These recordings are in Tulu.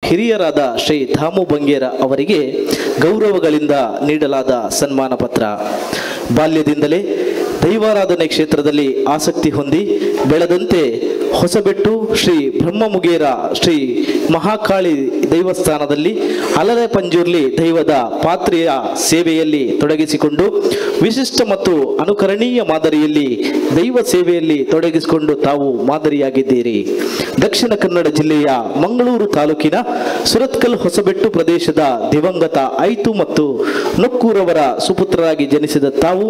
ಹಿರಿಯರಾದ ಶ್ರೀ ದಾಮು ಬಂಗೇರ ಅವರಿಗೆ ಗೌರವಗಳಿಂದ ನೀಡಲಾದ ಸನ್ಮಾನ ಪತ್ರ. ಬಾಲ್ಯದಿಂದಲೇ ದೈವಾರಾಧನೆ ಕ್ಷೇತ್ರದಲ್ಲಿ ಆಸಕ್ತಿ ಹೊಂದಿ ಬೆಳೆದಂತೆ ಹೊಸಬೆಟ್ಟು ಶ್ರೀ ಬ್ರಹ್ಮಮುಗೇರ ಶ್ರೀ ಮಹಾಕಾಳಿ ದೇವಸ್ಥಾನದಲ್ಲಿ ಅಲರೆ ಪಂಜುರ್ಲಿ ದೈವದ ಪಾತ್ರೆಯ ಸೇವೆಯಲ್ಲಿ ತೊಡಗಿಸಿಕೊಂಡು ವಿಶಿಷ್ಟ ಮತ್ತು ಅನುಕರಣೀಯ ಮಾದರಿಯಲ್ಲಿ ದೈವ ಸೇವೆಯಲ್ಲಿ ತೊಡಗಿಸಿಕೊಂಡು ತಾವು ಮಾದರಿಯಾಗಿದ್ದೀರಿ. ದಕ್ಷಿಣ ಕನ್ನಡ ಜಿಲ್ಲೆಯ ಮಂಗಳೂರು ತಾಲೂಕಿನ ಸುರತ್ಕಲ್ ಹೊಸಬೆಟ್ಟು ಪ್ರದೇಶದ ದಿವಂಗತ ಐತು ಮತ್ತು ನೊಕ್ಕೂರವರ ಸುಪುತ್ರರಾಗಿ ಜನಿಸಿದ ತಾವು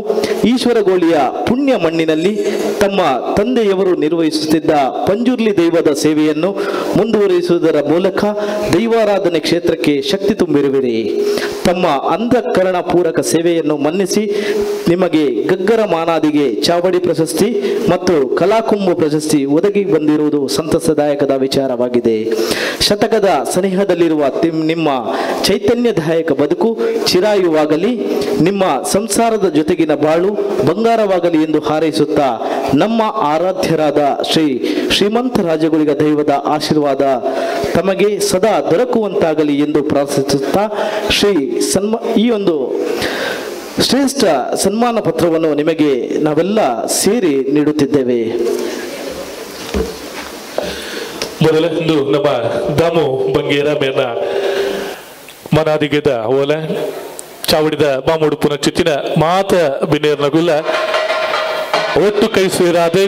ಈಶ್ವರಗೋಳಿಯ ಪುಣ್ಯ ಮಣ್ಣಿನಲ್ಲಿ ತಮ್ಮ ತಂದೆಯವರು ನಿರ್ವಹಿಸುತ್ತಿದ್ದ ಪಂಜುರ್ಲಿ ದೈವದ ಸೇವೆಯನ್ನು ಮುಂದುವರಿಸುವುದರ ಮೂಲಕ ದೈವಾರಾಧನೆ ಕ್ಷೇತ್ರಕ್ಕೆ ಶಕ್ತಿ ತುಂಬಿರುವಿರಿ. ತಮ್ಮ ಅಂತಃಕರಣ ಪೂರಕ ಸೇವೆಯನ್ನು ಮನ್ನಿಸಿ ನಿಮಗೆ ಗಗ್ಗರ ಮಾನಾದಿಗೆ ಚಾವಡಿ ಪ್ರಶಸ್ತಿ ಮತ್ತು ಕಲಾಕುಂಭ ಪ್ರಶಸ್ತಿ ಒದಗಿ ಬಂದಿರುವುದು ಸಂತಸದಾಯಕದ ವಿಚಾರವಾಗಿದೆ. ಶತಕದ ಸನಿಹದಲ್ಲಿರುವ ನಿಮ್ಮ ಚೈತನ್ಯದಾಯಕ ಬದುಕು ಚಿರಾಯುವಾಗಲಿ, ನಿಮ್ಮ ಸಂಸಾರದ ಜೊತೆಗಿನ ಬಾಳು ಬಂಗಾರವಾಗಲಿ ಎಂದು ಹಾರೈಸುತ್ತಾ ನಮ್ಮ ಆರಾಧ್ಯರಾದ ಶ್ರೀ ಶ್ರೀಮಂತ ರಾಜಗುಳಿಗ ದೈವದ ಆಶೀರ್ವಾದ ತಮಗೆ ಸದಾ ದೊರಕುವಂತಾಗಲಿ ಎಂದು ಪ್ರಾರ್ಥಿಸುತ್ತಾ ಶ್ರೀ ಈ ಒಂದು ಶ್ರೇಷ್ಠ ಸನ್ಮಾನ ಪತ್ರವನ್ನು ನಿಮಗೆ ನಾವೆಲ್ಲ ಸೇರಿ ನೀಡುತ್ತಿದ್ದೇವೆ. ಮೊದಲೆಂದು ನಮ್ಮ ದಾಮು ಬಂಗೇರ ಮೇಲಿನ ಮನಾದಿಗೆದ ಓಲೆ ಚಾವಡಿದ ಬಾಮುಡುಪುನ ಚಿತ್ತಿನ ಮಾತ ಬಿನೇರ್ನಗುಲ್ಲ ಒಟ್ಟು ಕೈ ಸೇರಾದೆ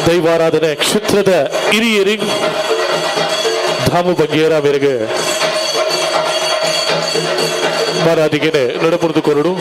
ದೈವಾರಾಧನೆ ಕ್ಷೇತ್ರದ ಹಿರಿಯರಿ ದಾಮು ಬಂಗೇರ ಮೇರೆಗೆ ಮನಾದಿಗೆನೆ ನಡಪುರಿದು ಕೊರಡು.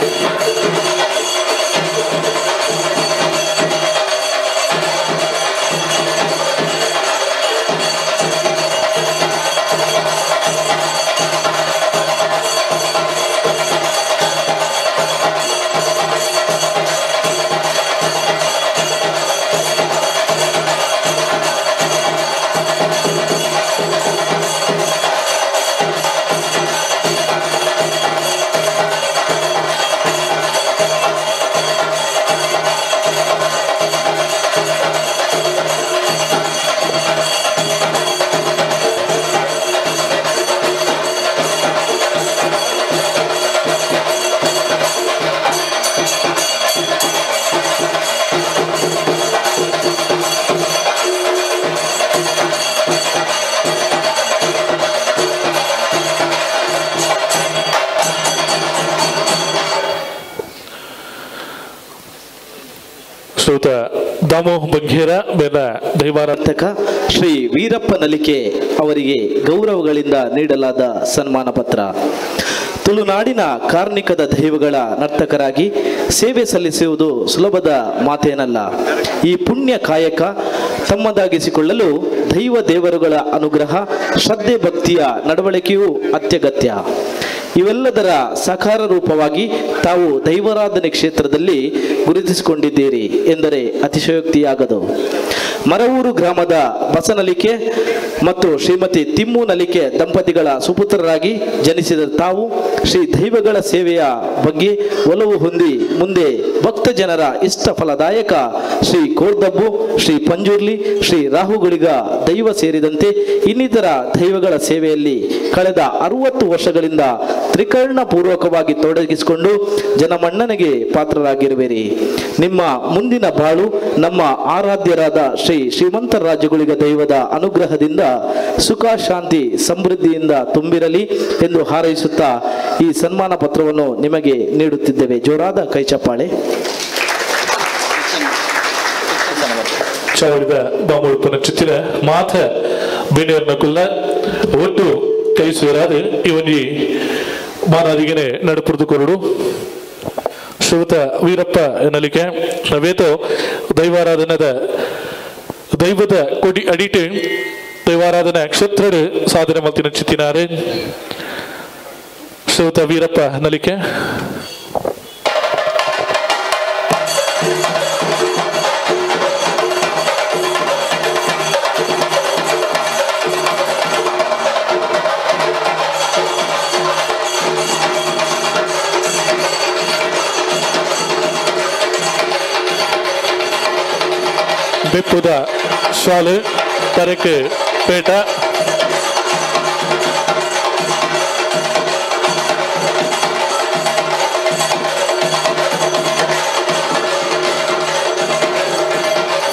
ಶ್ರೋತ ದಾಮು ಬಂಗೇರ ಮೇಲ ದೈವಾರಾಧಕ ಶ್ರೀ ವೀರಪ್ಪ ನಲಿಕೆ ಅವರಿಗೆ ಗೌರವಗಳಿಂದ ನೀಡಲಾದ ಸನ್ಮಾನ ಪತ್ರ. ತುಳುನಾಡಿನ ಕಾರ್ಣಿಕದ ದೈವಗಳ ನರ್ತಕರಾಗಿ ಸೇವೆ ಸಲ್ಲಿಸುವುದು ಸುಲಭದ ಮಾತೇನಲ್ಲ. ಈ ಪುಣ್ಯ ಕಾಯಕ ತಮ್ಮದಾಗಿಸಿಕೊಳ್ಳಲು ದೈವ ದೇವರುಗಳ ಅನುಗ್ರಹ, ಶ್ರದ್ಧೆ, ಭಕ್ತಿಯ ನಡವಳಿಕೆಯೂ ಅತ್ಯಗತ್ಯ. ಇವೆಲ್ಲದರ ಸಾಕಾರ ರೂಪವಾಗಿ ತಾವು ದೈವಾರಾಧನೆ ಕ್ಷೇತ್ರದಲ್ಲಿ ಗುರುತಿಸಿಕೊಂಡಿದ್ದೀರಿ ಎಂದರೆ ಅತಿಶಯೋಕ್ತಿಯಾಗದು. ಮರವೂರು ಗ್ರಾಮದ ಬಸನಲಿಕೆ ಮತ್ತು ಶ್ರೀಮತಿ ತಿಮ್ಮು ನಲಿಕೆ ದಂಪತಿಗಳ ಸುಪುತ್ರರಾಗಿ ಜನಿಸಿದ ತಾವು ಶ್ರೀ ದೈವಗಳ ಸೇವೆಯ ಬಗ್ಗೆ ಒಲವು ಹೊಂದಿ ಮುಂದೆ ಭಕ್ತ ಜನರ ಇಷ್ಟ ಫಲದಾಯಕ ಶ್ರೀ ಕೋರ್ದಬ್ಬು, ಶ್ರೀ ಪಂಜುರ್ಲಿ, ಶ್ರೀ ರಾಹುಗಳಿಗ ದೈವ ಸೇರಿದಂತೆ ಇನ್ನಿತರ ದೈವಗಳ ಸೇವೆಯಲ್ಲಿ ಕಳೆದ 60 ವರ್ಷಗಳಿಂದ ತ್ರಿಕರ್ಣ ಪೂರ್ವಕವಾಗಿ ತೊಡಗಿಸಿಕೊಂಡು ಜನಮನ್ನಣೆಗೆ ಪಾತ್ರರಾಗಿರುವಿರಿ. ನಿಮ್ಮ ಮುಂದಿನ ಬಾಳು ನಮ್ಮ ಆರಾಧ್ಯರಾದ ಶ್ರೀ ಶ್ರೀಮಂತ ರಾಜಗುಳಿಗ ದೈವದ ಅನುಗ್ರಹದಿಂದ ಸುಖ, ಶಾಂತಿ, ಸಮೃದ್ಧಿಯಿಂದ ತುಂಬಿರಲಿ ಎಂದು ಹಾರೈಸುತ್ತಾ ಈ ಸನ್ಮಾನ ಪತ್ರವನ್ನು ನಿಮಗೆ ನೀಡುತ್ತಿದ್ದೇವೆ. ಜೋರಾದ ಕೈಚಪ್ಪಾಳೆ. ಚಾವಡಿದ ಬಾಮುಡುಪನ ಚಿತ್ತಿನ ಮಾಥ ಬಿನೇರ್ನಕುಲ್ಲ ಒಟ್ಟು ಕೈ ಸೇರಾದ ಇವನಿ ಮಾನಾದಿಗೆನೆ ನಡುಪುರಿದು ಕೊರಡು. ಶ್ರೀಯುತ ವೀರಪ್ಪ ನಲಿಕೆ ನವೇತೋ ದೈವಾರಾಧನದ ದೈವದ ಕೊಡಿ ಅಡಿಟು ದೈವಾರಾಧನೆ ಕ್ಷೇತ್ರಡು ಸಾಧನೆ ಮಲ್ತಿನ ಚಿತ್ತಿನಾರೆ ಶ್ರೀಯುತ ವೀರಪ್ಪ ನಲಿಕೆ. ಬೆಪ್ಪುದ ಶಾಲೆ ತರಕೆ ಪೇಟ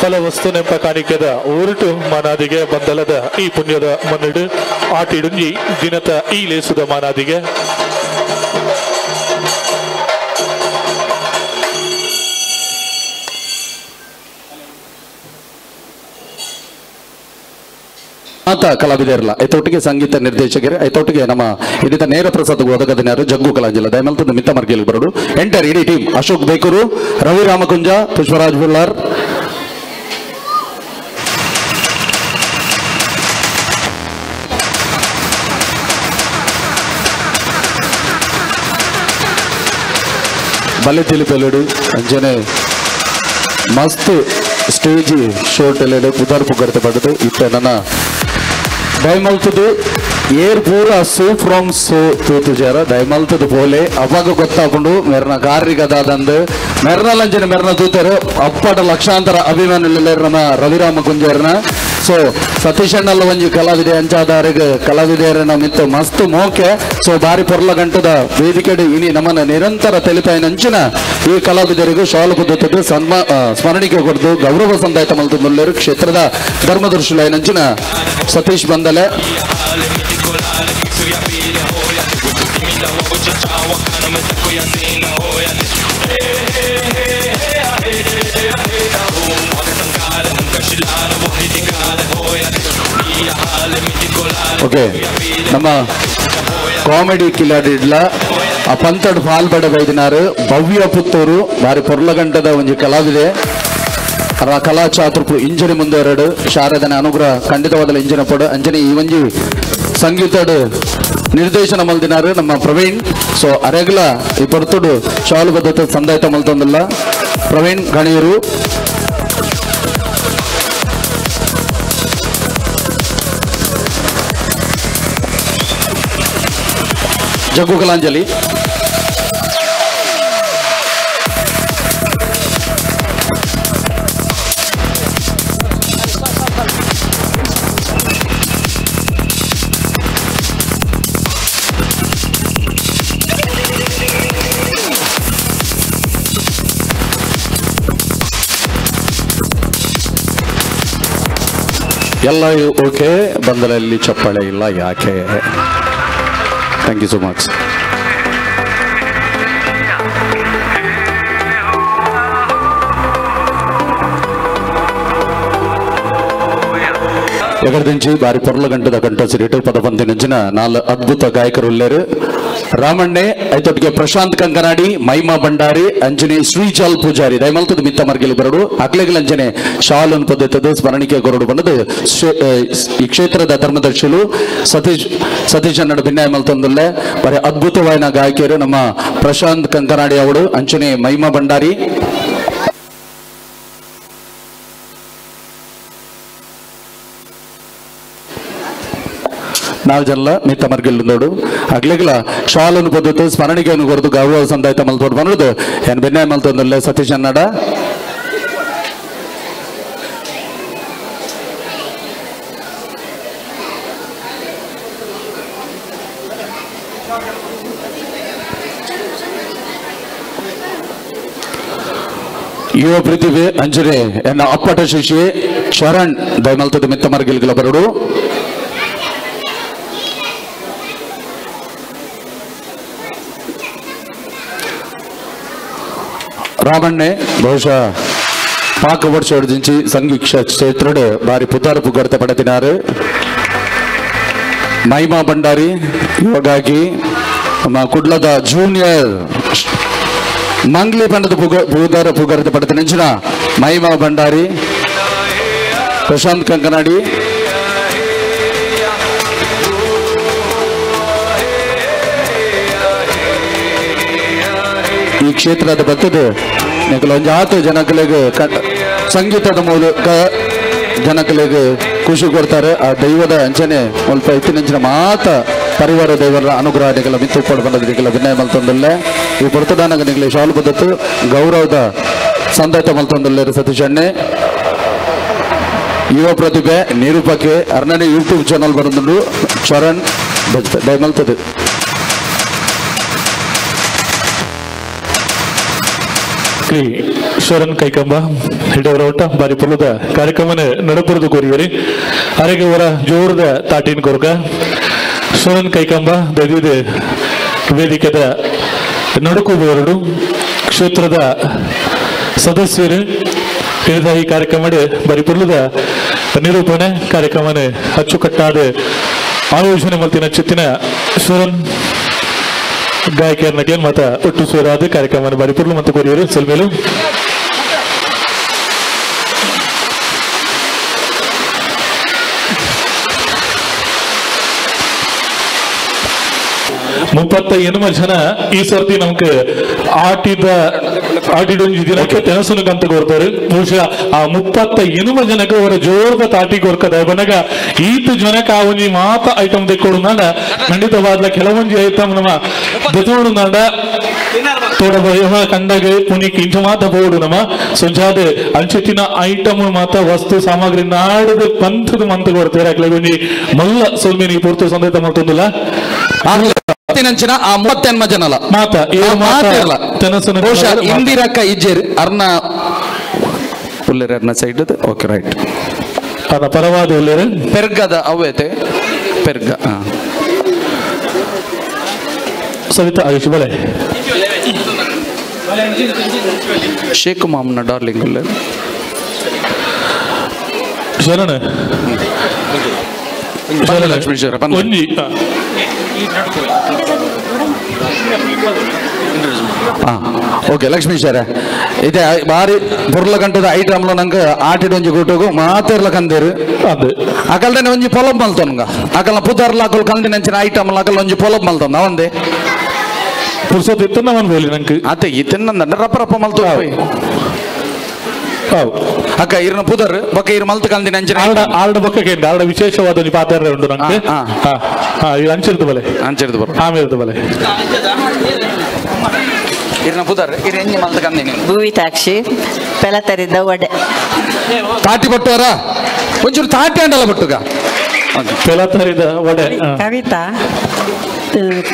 ಫಲವಸ್ತು ನೆಂಪ ಕಾಣಿಕೆದ ಊರುಟು ಮಾನಾದಿಗೆ ಬಂದಲದ ಈ ಪುಣ್ಯದ ಮನ್ನಿಡು ಆಟಿಡುಂಜಿ ದಿನತ ಈ ಲೇಸುದ ಮಾನಾದಿಗೆ ಆತ ಕಲಾವಿದರಲ್ಲ ಐತೊಟ್ಟಿಗೆ ಸಂಗೀತ ನಿರ್ದೇಶಕರು ಐತೊಟ್ಟಿಗೆ ನಮ್ಮ ಇದೀತ ನೇರ ಪ್ರಸಾದ್ ಒದಗದಿನಾರು ಜಗ್ಗು ಕಲಾಂಜಲ ದಯಮಲ್ತದ ಮಿತ್ತ ಮರ್ಗಿಲ್ ಬರಡು ಎಂಟರ್ ಇಡೀ ಟೀಮ್ ಅಶೋಕ್ ಬೇಕೂರು, ರವಿ ರಾಮಕುಂಜ, ಪುಷ್ಪರಾಜ್ ಬುಳ್ಳಾರ್, ಬಲೆ ತಿಳಿಪೆಲುಡು ಅಂಜನೆ ಮಸ್ತ್ ಸ್ಟೇಜ್ ಶೋಟ್ ಎಲ್ಲೆಡು ಪುದಾರ್ ಪುಗರ್ತೆ ಪಡೆದು ಇತ್ತ ನನ್ನ ದಯಮಲ್ತದು ಏರ್ ಪೂರ ಸೋ ಫ್ರಮ್ ಸೋ ತೂತುಜಾರ ದಯಮಲ್ತದು ಪೋಲೆ ಅವಾಗ ಗೊತ್ತಾಕೊಂಡು ಮೆರ್ನ ಕಾರ್ರಿಗದಾದಂದು ಮೆರ್ನಲಂಜನೆ ಮೆರ್ನ ತೂತರು ಅಪ್ಪಟ ಲಕ್ಷಾಂತರ ಅಭಿಮಾನಿಗಳು ನಮ್ಮ ರವಿರಾಮ ಕುಂಜರ್ನ. ಸೊ ಸತೀಶ್ ಅಣ್ಣಲ್ಲ ಒಂಜಿ ಕಲಾವಿದೆ ಅಂಚಾದಾರಿಗೆ ಕಲಾವಿದೆಯರನ್ನ ಮಿತ್ತು ಮಸ್ತ್ ಮೋಕೆ. ಸೊ ಬಾರಿ ಪೊರ್ಲ ಗಂಟದ ವೇದಿಕೆಡು ಇನಿ ನಮ್ಮನ್ನ ನಿರಂತರ ತೆಲಿಪಾಯಿನಂಚಿನ ಈ ಕಲಾವಿದರಿಗೂ ಶಾಲು ಪದ್ಧತಿ ಸ್ಮರಣಿಕೆ ಕೊಡ್ದು ಗೌರವ ಸಂದಾಯತ ಮಲ್ತುಂದುಲ್ಲೇರು ಕ್ಷೇತ್ರದ ಧರ್ಮದರ್ಶುಲೈನಂಚಿನ ಸತೀಶ್ ಬಂದಲೆ. ಓಕೆ, ನಮ್ಮ ಕಾಮಿಡಿ ಕಿಲಾಡಿಡ್ಲ ಆ ಪಂತಡ್ ಫಾಲ್ ಬಡ ಬೈದಿನಾರು ಭವ್ಯ ಪುತ್ತೂರು ಬಾರಿ ಪೊರ್ಲಗಂಟದ ಒಂಜಿ ಕಲಾವಿದೆ. ಆ ಕಲಾ ಚಾತುರ್ಪು ಇಂಜನಿ ಮುಂದೆ ಎರಡು ಶಾರದನ ಅನುಗ್ರಹ ಖಂಡಿತವಾದ ಇಂಜಿನ ಪಡು ಅಂಜನಿ ಈ ಒಂಜಿ ಸಂಗೀತಡ್ ನಿರ್ದೇಶನ ಮಲ್ದಿನಾರು ನಮ್ಮ ಪ್ರವೀಣ್. ಸೊ ಅರೆಗ್ಲ ಈ ಪೊರ್ತುಡು ಶಾಲು ಬದ್ಧತೆ ಸಂದಾಯತ ಮಲ್ತೊಂದಿಲ್ಲ ಪ್ರವೀಣ್ ಗಣಿಯರು. ಜಗ್ಗು ಕಲಾಂಜಲಿ. ಎಲ್ಲ ಓಕೆ, ಬಂದರಲ್ಲಿ ಚಪ್ಪಾಳೆ ಇಲ್ಲ ಯಾಕೆ? Thank you so much. ಎಗರ್ದಿಂಚಿ ಬಾರಿ ಪೊರ್ಲ ಗಂಟದ ಗಂಟ ಸಿರಿಟು ಪದಪಂತಿ ನಂಚಿನ ನಾಲ್ ಅದ್ಭುತ ಗಾಯಕರು ಉಲ್ಲೇರು. ರಾಮಣ್ಣೆ ಐತೊಟ್ಟಿಗೆ ಪ್ರಶಾಂತ್ ಕಂಕನಾಡಿ, ಮೈಮಾ ಭಂಡಾರಿ, ಅಂಜನೆ ಶ್ರೀಜಾಲ್ ಪೂಜಾರಿ ದಯಮಲ್ತದ ಮಿತ್ತ ಮರ್ಗಿಲ್ ಬರಡು ಅಕ್ಲೆಗಲ್ ಅಂಜನೆ ಶಾಲನ್ ಪದ್ಧತದ ಸ್ಮರಣಿಕೆ ಕೊರಡು ಬಂದದು ಈ ಕ್ಷೇತ್ರದ ಧರ್ಮದರ್ಶಿಲು ಸತೀಶ್ ಸತೀಶ್ ಅನ್ನಡ ಭಿನ್ನಾಯ ಮಲ್ತೊಂದುಲ್ಲೆ. ಬರೀ ಅದ್ಭುತವಾದ ಗಾಯಕಿಯರು ನಮ್ಮ ಪ್ರಶಾಂತ್ ಕಂಕನಾಡಿ ಅವರು, ಅಂಜನೆ ಮೈಮಾ ಭಂಡಾರಿ. ನಾಲ್ ಜನ ಮಿತ್ತ ಮರ್ಗಿಲ್ ನೋಡು ಅಗ್ಲೆಗ್ಲ ಶಾಲನ್ನು ಪದ್ಧತಿ ಸ್ಮರಣಿಕೆಯನ್ನು ಕೊರದು ಗೌರವ ಸಂದಾಯತ ಮಲ್ತೋಡು ಬಂದದು ಏನ್ ಬೆನ್ನಾಯ ಮಲ್ತೊಂದುಲ್ಲೆ ಸತೀಶ್ ಅನ್ನಡ. ಯುವ ಪ್ರತಿಭೆ ಅಂಜನೆ ಎನ್ನ ಅಪ್ಪಟ ಶಿಷ್ಯೆ ಶರಣ್ ದಯಮಲ್ತದ ಮಿತ್ತ ಮರ್ಗಿಲ್ಗಳ ಬರಡು. ರಾಮಣ್ಣೆ ಬಹುಶಃ ಪಾಕ ವರ್ಷ ಸಂಗೀತ ಕ್ಷೇತ್ರಡು ಬಾರಿ ಪುದಾರು ಪುಗರ್ತೆ ಪಡೆದಿನಾರು. ಮೈಮಾ ಭಂಡಾರಿ ಯೋಗಾಗಿ ನಮ್ಮ ಕುಡ್ಲದ ಜೂನಿಯರ್ ಮಂಗ್ಲಿ ಪಂಡದ ಪುದಾರ ಪುಗರ್ತೆ ಪಡೆದ ಮೈಮಾ ಭಂಡಾರಿ, ಪ್ರಶಾಂತ್ ಕಂಕನಾಡಿ. ಈ ಕ್ಷೇತ್ರದ ಬತ್ತದ ಒಂಜಾತು ಜನಗಳಿಗೆ ಸಂಗೀತದ ಮೂಲಕ ಜನಗಳಿಗೆ ಖುಷಿ ಕೊಡ್ತಾರೆ. ಆ ದೈವದ ಅಂಚನೆ ಸ್ವಲ್ಪ ಇತ್ತಿನಂಚಿನ ಮಾತ ಪರಿವಾರ ದೈವರ ಅನುಗ್ರಹ ನಿಗಲ ಮಿತ್ತು ಪಡ ಬಂದದ ನಿಗಲ ವಿನಯ ಮಲ್ತೊಂದುಲ್ಲೆ. ಈ ಪೊರ್ತದಾನಗ ನಿಗಲ ಶಾಲು ಪದ್ಧತಿ ಗೌರವದ ಸಂದಾಯತ ಮಲ್ತೊಂದುಲ್ಲೆ ಸತೀಶ್ ಅಣ್ಣೆ. ಯುವ ಪ್ರತಿಭೆ ನಿರೂಪಕೆ ಅರ್ಣನೆ ಯೂಟ್ಯೂಬ್ ಚಾನಲ್ ಬರಂದುಂಡು ಚರಣ್ ದಯಮಲ್ತದೆ. Shri Sharan Kaikamba ಹಿಡವರ ಒಟ್ಟ ಬಾರಿ ಪೊಲದ ಕಾರ್ಯಕ್ರಮನ ನಡಪುರದ ಕೋರಿಯರಿ ಅರೆಗೆ ಅವರ ಜೋರದ ತಾಟಿನ ಕೊರಕ ಶರಣ್ ಕೈಕಂಬ ದಯವಿದೆ ವೇದಿಕೆದ ನಡುಕು ಬೋರಡು ಕ್ಷೇತ್ರದ ಸದಸ್ಯರು ಹೇಳಿದ ಈ ಕಾರ್ಯಕ್ರಮ ಬಾರಿ ಪೊಲದ ನಿರೂಪಣೆ ಕಾರ್ಯಕ್ರಮನ ಅಚ್ಚುಕಟ್ಟಾದ ಆಯೋಜನೆ ಮಲ್ತಿನ ಚಿತ್ತಿನ ಶರಣ್ ಗಾಯಕಿಯರ್ನಕ್ಕೆ ಮಾತ ಒಟ್ಟು ಸೂರಾದ ಕಾರ್ಯಕ್ರಮ ಬಾರಿ ಪುರ್ಲು ಮತ್ತು ಕೊರಿಯರು ಸೊಲ್ಮೇಲು. ಮುಪ್ಪತ್ತ ಜನ ಈ ಸರ್ತಿ ನಮ್ಗೆ ಆಟಿದ ಆಟಿಡೊಂಜಿ ದಿನಕ್ಕೆ ತೆನಸುನಗಂತ ಕೊಡ್ತಾರೆ. ಬಹುಶಃ ಆ 38 ಜನಕ್ಕೆ ಅವರ ಜೋರದ ತಾಟಿ ಕೊರ್ಕದ ಬನಗ ಈತ ಜನಕ್ಕೆ ಆ ಒಂಜಿ ಮಾತ ಐಟಮ್ ತೆಕ್ಕೊಡು ಖಂಡಿತವಾದ ಕೆಲವೊಂಜಿ ಐಟಮ್ ನಮ್ಮ ದೆತೋಡು ನಾಡ ತೋಡ ಭಯ ಕಂಡಗೆ ಪುನಿಕ್ ಇಂಚ ಮಾತ ಬೋಡು ನಮ್ಮ ಸೊಂಜಾದ ಅಂಚೆತ್ತಿನ ಐಟಮ್ ಮಾತ ವಸ್ತು ಸಾಮಗ್ರಿ ನಾಡದ ಪಂಥದ ಮಂತ ಕೊಡ್ತಾರೆ. ಅಕ್ಲೆ ಒಂಜಿ ಮಲ್ಲ ಸೊಲ್ಮೇನಿ ಪೂರ್ತಿ ಸಂದೇತ ಮಾಡ್ತೊಂದಿಲ್ಲ ಆ 38 ಜನಲ ಮಾತ ಇಂದಿರಕ್ಕ ಇಜ್ಜೇರ್ ಅರ್ನ ಉಲ್ಲೇರ್ ಅರ್ನ side okay right ಅದ ಪರವಾದ ಉಲ್ಲೇರ್ ಪೆರ್ಗದ ಅವ್ವೇತೆ ಪೆರ್ಗ ಸವಿತಾ ಆಯುಷ್ ಬಲೆ ಶೇಖ್ ಮಾಮನ ಡಾರ್ಲಿಂಗ್ ಉಲ್ಲೇರ್ ಶರಣ ಲಕ್ಷ್ಮೀ ಶರ ಒಂಜಿ ಓಕೆ ಲಕ್ಷ್ಮೀಶ್ವರ ಇದೆ ಬಾರಿ ಪೊರ್ಲ ಗಂಟದ ಐಟಮ್ಲ ನಂಗೆ ಆಟಿಡ್ ಒಂಜಿ ಕೂಟಗು ಮಾತೆರ್ಲ ಕಂದೇರು ಅದು ಅಕಲ್ದನೆ ಒಂಜಿ ಪೊಲಬ್ ಮಲ್ತೊನ್ಗ ಅಕಲ್ನ ಪುದರ್ಲ ಅಕಲ್ ಕಂದಿನ ಅಂಚಿನ ಐಟಮ್ ಅಕಲ್ ಒಂಜಿ ಪೊಲಬ್ ಮಲ್ತೊಂದ ಅವಂದೆ ಪುರ್ಸೊತ್ತು ಇತ್ತನ್ನ ಅವನ್ ಬೋಲಿ ನಂಗೆ ಅತ್ತೆ ಇತ್ತನ್ನ ರಪ್ಪ ರಪ್ಪ ಮಲ್ತು ಅಕ್ಕ ಇರ್ನ ಪುದರ್ ಬೊಕ್ಕ ಇರ್ ಮಲ್ತು ಕಂದಿನ ಅಂಚಿನ ಆರ್ಡ ಬೊಕ್ಕ ಕೇಂದ್ರ ಆರ್ಡ ವಿಶೇಷವಾದ ಒಂಜಿ ಪಾತ್ರ ಉಂಟು ನಂಗೆ ಇದು ಅಂಚಿರ್ದು ಬಲೆ ಅಂಚಿರ್ದು ಬರ ಆಮೇಲೆ ಬಲೆ ಇರ್ನ ಪುದರ್ ಇರ್ ಎಂಜಿ ಮಲ್ತು ಕಂದಿನಿ ಭೂವಿತಾಕ್ಷಿ ಪೆಲತರಿದ್ದ ವಡೆ ತಾಟಿ ಬಟ್ಟುವರ ಒಂಚೂರು ತಾಟಿ ಅಂಡಲ್ಲ ಬಟ್ಟುಗ ಪೆಲತರಿದ ವಡೆ. ಕವಿತಾ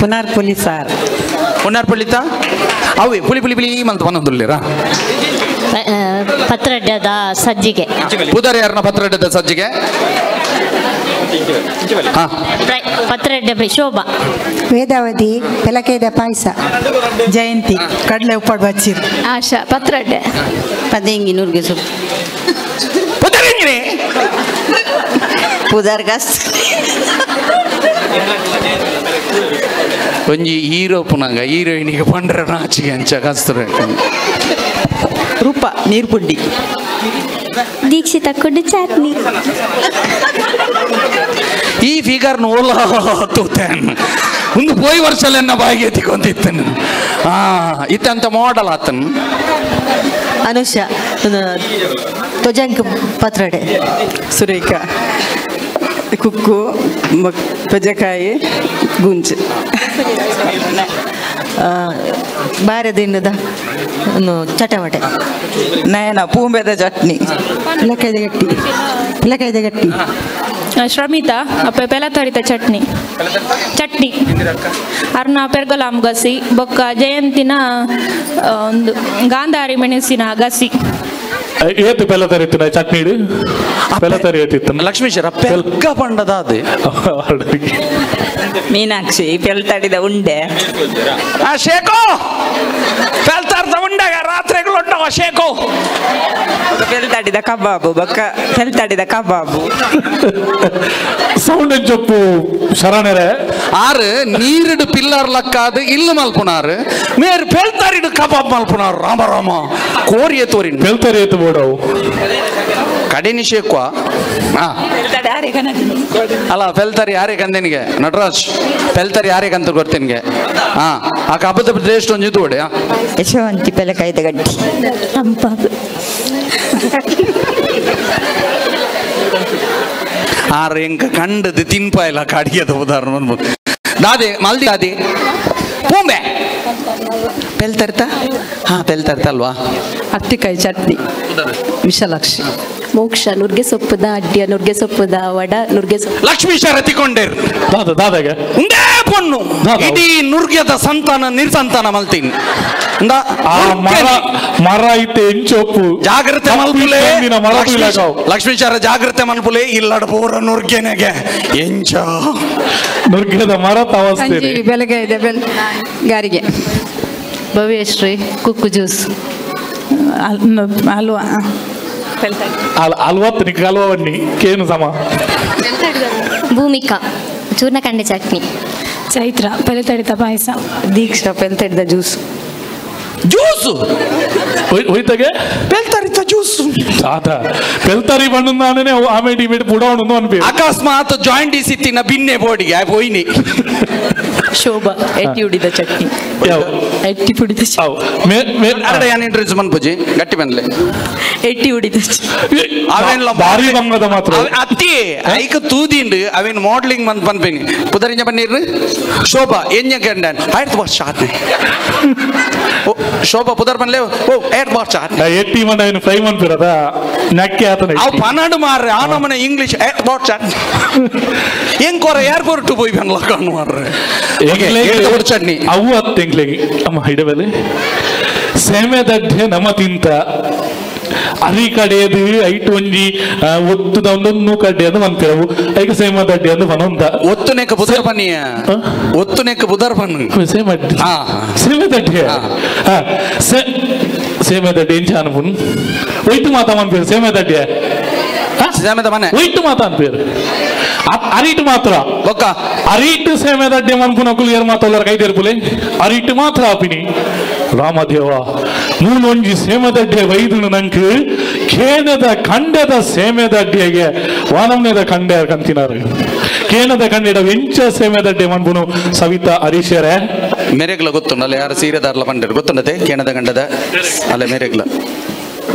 ಪುನರ್ ಪುಲಿ ಸಾರ್ ಪುನರ್ ಪುಲಿತ ಅವೇ ಪುಲಿ ಪುಲಿ ಪುಲಿ ಮಲ್ತು ಬಂದೊಂದುಲ್ಲೇರಾ ಪತ್ರಡ್ಡದ ಸಜ್ಜಿಗೆ ಪುದರ್ ಯಾರನ್ನ ಪತ್ರಡ್ಡದ ಸಜ್ಜಿಗೆ ಪತ್ರಡ್ಡೆ ಶೋಭಾ ವೇದಾವತಿ ಪೆಲಕೇದ ಪಾಯಸ ಜಯಂತಿ ಕಡಲೆ ಉಪ್ಪಾಡು ಬಚ್ಚಿರು ಆಶಾ ಪತ್ರಡ್ಡೆ ಪದೇಂಗಿ ನುರ್ಗೆ ಸೊಪ್ಪು ಪುದರ್ಗಸ್ ಒಂಜಿ ಹೀರೋ ಪುನಂಗ ಹೀರೋಯಿನಿಗೆ ಪಂಡ್ರ ನಾಚಿಗೆ ಅಂಚ ಕಸ್ತರ ರೂಪ ನೀರ್ಪುಂಡಿ ದೀಕ್ಷಿತ ಕುಡ್ಡು ಚಟ್ನಿ ಈ ಫಿಗರ್ ನೋಲ ತೂತೇನ್ ಒಂದು ಪೋಯ್ ವರ್ಷಲೆನ್ನ ಬಾಯಿಗೆ ಎತ್ತಿಕೊಂತಿತ್ತನು ಇತ್ತಂತ ಮಾಡಲ್ ಆತನು. ಅನುಷ ತೊಜಂಕ್ ಪತ್ರಡೆ ಸುರೇಖಾ ಕುಕ್ಕು ಪಜಕಾಯಿ ಗುಂಜು ಬಾರದಿನ್ನದ ಚಟಮಟೆ ನಯನ ಪೂಂಬೆದ ಚಟ್ನಿ ಪಿಲಕಾಯ್ದ ಗಟ್ಟಿ ಪಿಲಕಾಯ್ದ ಗಟ್ಟಿ ಶ್ರಮಿತಾ ಅಪ್ಪೆ ಪೆಲತರಿತ ಚಟ್ನಿ ಚಟ್ನಿ ಅರ್ನ ಪೆರ್ಗಲಾಮ್ ಗಸಿ ಬೊಕ್ಕ ಜಯಂತಿನ ಒಂದು ಗಾಂಧಾರಿ ಮೆಣಸಿನ ಗಸಿ ಏತು ಪೆಲತರಿತ್ತಿನ ಚಟ್ನಿ ಪೆಲತರಿ ಏತಿತ್ತು ಲಕ್ಷ್ಮೀಶ್ವರ ಪೆಲ್ಗ ಪಂಡದ ಅದೇ ಮೀನಾಕ್ಷಿ ಪೆಲ್ತಾಡಿದ ಉಂಡೆ ಆ ಶೇಖೋ ಪೆಲ್ತಾರ್ದ ಉಂಡೆಗ ರಾತ್ರಿಗಳು ಉಂಡವ ಶೇಖೋ ಪೆಲ್ತಾಡಿದ ಕಬಾಬು ಬೊಕ್ಕ ಪೆಲ್ತಾಡಿದ ಕಬಾಬು ಸೌಂಡ್ ಚೊಪ್ಪು ಶರಣರೇ ಆರು ನೀರಿಡು ಪಿಲ್ಲರ್ ಲಕ್ಕಾದು ಇಲ್ಲು ಮಲ್ಪುನಾರು ಮೇರು ಪೆಲ್ತಾರಿಡು ಕಬಾಬ್ ಮಲ್ಪುನಾರು ರಾಮ ರಾಮ ಕೋರಿಯ ತೋರಿ ಪೆಲ್ತಾರಿ ಏತು ಬೋಡವು ಕಡೆನಿ ಶೇಕ್ವಾ ಅಲ್ಲ ಪೆಲ್ತಾರಿ ಯಾರೇ ಕಂದನಿಗೆ ನಟರಾಜ್ ಪೆಲ್ತಾರಿ ಯಾರೇ ಕಂತ ಗೊತ್ತೇನಿಗೆ ಹಾ ಆ ಕಬ್ಬದ ಟೇಸ್ಟ್ ಒಂಜಿ ತೋಡೆ ಯಶವಂತಿ ಪೆಲಕಾಯ್ದ ಗಟ್ಟಿ ತಂಪಾಗು ಆರು ಎಂಕ ಕಂಡದು ತಿನ್ಪಾಯಿಲ್ಲ ಕಡಿಯದ ಉದಾಹರಣೆ ದಾದೆ ಮಲ್ದಿ ದಾದೆ ಪೂಂಬೆ ಪೆಲ್ತರ್ತ ಹಾ ಪೆಲ್ತರ್ತ ಅಲ್ವಾ ಅತ್ತಿಕಾಯಿ ಚಟ್ನಿ ವಿಶಾಲಾಕ್ಷಿ ಮೋಕ್ಷ ನುರ್ಗೆ ಸೊಪ್ಪುದ ಅಡ್ಡಿಯ ನುರ್ಗೆ ಸೊಪ್ಪುದ ವಡ ನುರ್ಗೆ ಸೊಪ್ಪು ಲಕ್ಷ್ಮೀಶ ರತಿಕೊಂಡೇರು ದಾದ ದಾದಾಗೆ ಉಂದೇ ಪೊಣ್ಣು ಇಡೀ ನುರ್ಗ್ಯದ ಸಂತಾನ ನಿರ್ಸಂತಾನ ಮಲ್ತೀನಿ ಮರ ಮರ ಐತೆ ಎಂಚೊಪ್ಪು ಜಾಗ್ರತೆ ಮಲ್ಪುಲೆ ಲಕ್ಷ್ಮೀಚಾರ ಜಾಗ್ರತೆ ಮಲ್ಪುಲೆ ಇಲ್ಲಡ ಪೂರ ನುರ್ಗೆನೆಗೆ ಎಂಚ ನುರ್ಗೆದ ಮರ ತವಸ್ತೇನೆ. ಬೆಳಗ್ಗೆ ಇದೆ ಬೆಲ್ ಗಾರಿಗೆ. ಭವ್ಯಶ್ರೀ ಕುಕ್ಕು ಜ್ಯೂಸ್. ಹಲ್ವಾ. ಹಲ್ವಾ ನಿಕ್ ಹಲ್ವಾ ಬನ್ನಿ ಕೇನು ಸಮ. ಭೂಮಿಕಾ ಚೂರ್ಣಕಂಡೆ ಚಟ್ನಿ. ಚೈತ್ರ ಪೆಲತಡಿತ ಪಾಯಸ. ದೀಕ್ಷಾ ಪೆಲ್ತಡಿದ ಜ್ಯೂಸ್. ಜ್ಯೂಸ್ ಹೋಯ್ತಾಗೆ ಪೆಲ್ತರಿತ ಜ್ಯೂಸ್ ಆತ ಪೆಲ್ತರಿ ಬಣ್ಣದಾನೆ ಆಮೇಲೆ ಇಮೇಟ್ ಬುಡವಣ ಅನ್ಪಿ ಅಕಸ್ಮಾತ್ ಜಾಯಿಂಟ್ ಇಸಿತ್ತಿನ ಬಿನ್ನೆ ಬೋಡಿಗೆ ಆ ಪೋಯಿನಿ. ಶೋಭಾ ಎಟ್ಟಿ ಉಡಿದ ಚಟ್ನಿ. ಎಟ್ಟಿ ಪುಡಿದ ಅರಡೆ ಯಾನ್ ಇಂಟ್ರೆಸ್ಟ್ ಮನ್ಪುಜಿ ಗಟ್ಟಿ ಬಂದ್ಲೆ ಎಟ್ಟಿ ಉಡಿದ ಅವೇನ್ಲ ಭಾರಿ ಬಂಗದ ಮಾತ್ರ ಅತ್ತಿ ಐಕ ತೂದಿಂಡು ಅವೇನ್ ಮಾಡಲಿಂಗ್ ಮಂತ್ ಪನ್ಪಿನಿ ಪುದರಿಂಜ ಪನ್ನೀರ್ ಶೋಭಾ ಎಂಜ ಗಂಡನ್ ಆಯ್ತು ವರ್ಷ ಆತ್ನೆ ಶೋಭಾ ಪುದರ್ ಪನ್ಲೆ ಓ ಏಟ್ ವರ್ಷ ಆತ್ನೆ ಎಟ್ಟಿ ಮಂಡ ಏನು ಫ್ರೈ ಮನ್ಪಿರದ ನಕ್ಕೆ ಆತನ ಅವು ಪನ್ನಡು ಮಾರ್ರೆ ಆ ನಮನೆ ಇಂಗ್ಲಿಷ್ ಏಟ್ ವರ್ಷ ಹೆಂಗ್ ಕೊರ ಏರ್ಪೋರ್ಟ್ ಪೋಯ್ ಬನ್ಲ ಕಣ್ಣು ಮಾರ್ರೆ ಚಟ್ನಿ ಅವು ಹತ್ತು ಎಂಕ್ಲೆಗೆ ಅಮ್ಮ ಹಿಡಬಲೆ ಸೇಮೆದಡ್ಡೆ ನಮ ತಿಂತ ಅರಿ ಕಡೆಯದು ಐಟು ಒಂಜಿ ಒತ್ತುದ ಒಂದೊಂದು ಕಡ್ಡೆ ಅಂದು ಮಂತಿರವು ಐಕ ಸೇಮದಡ್ಡೆ ಅಂದು ಪನೊಂದ ಒತ್ತುನೆಕ ಬುದರ್ ಪನ್ನಿಯ ಒತ್ತುನೆಕ ಬುದರ್ ಪನ್ನು ಸೇಮಡ್ಡೆ ಸೇಮೆದಡ್ಡೆ ಸೇಮೆದಡ್ಡೆ ಎಂಚ ಅನ್ಪುನ್ ಒಯ್ತು ಮಾತಾ ಮನ್ಪೇರು ಸೇಮೆದಡ್ಡೆ ಸೇಮೆದ ಮನೆ ಒಯ್ತು ಮಾತಾ ಅನ್ಪೇರು ಅರಿಟು ಮಾತ್ರ ಒಕ್ಕ ಅರಿಟು ಸೇಮೆದಡ್ಡೆ ಮನ್ಪುನಕುಲು ಏರ್ ಮಾತಲ್ಲರ ಕೈದೇರ್ಪುಲೆ ಅರಿಟು ಮಾತ್ರ ಆಪಿನಿ ರಾಮದೇವ ಮೂಲೊಂಜಿ ಸೇಮೆದಡ್ಡೆ ವೈದುನು ನಂಕ್ ಕೇನದ ಕಂಡದ ಸೇಮೆದಡ್ಡೆಗೆ ವಾನಮ್ನೇದ ಕಂಡೆ ಕಂತಿನಾರು ಕೇನದ ಕಂಡೆಡ ಎಂಚ ಸೇಮೆದಡ್ಡೆ ಮನ್ಪುನು ಸವಿತಾ ಹರೀಶರೇ ಮೇರೆಗ್ಲ ಗೊತ್ತುಂಡಲ್ಲ ಯಾರು ಸೀರೆದಾರ್ಲ ಪಂಡರು ಗೊತ್ತುಂಡತೆ ಕೇನದ ಕಂಡದ ಅಲ್ಲ ಮೇರೆಗ್ಲ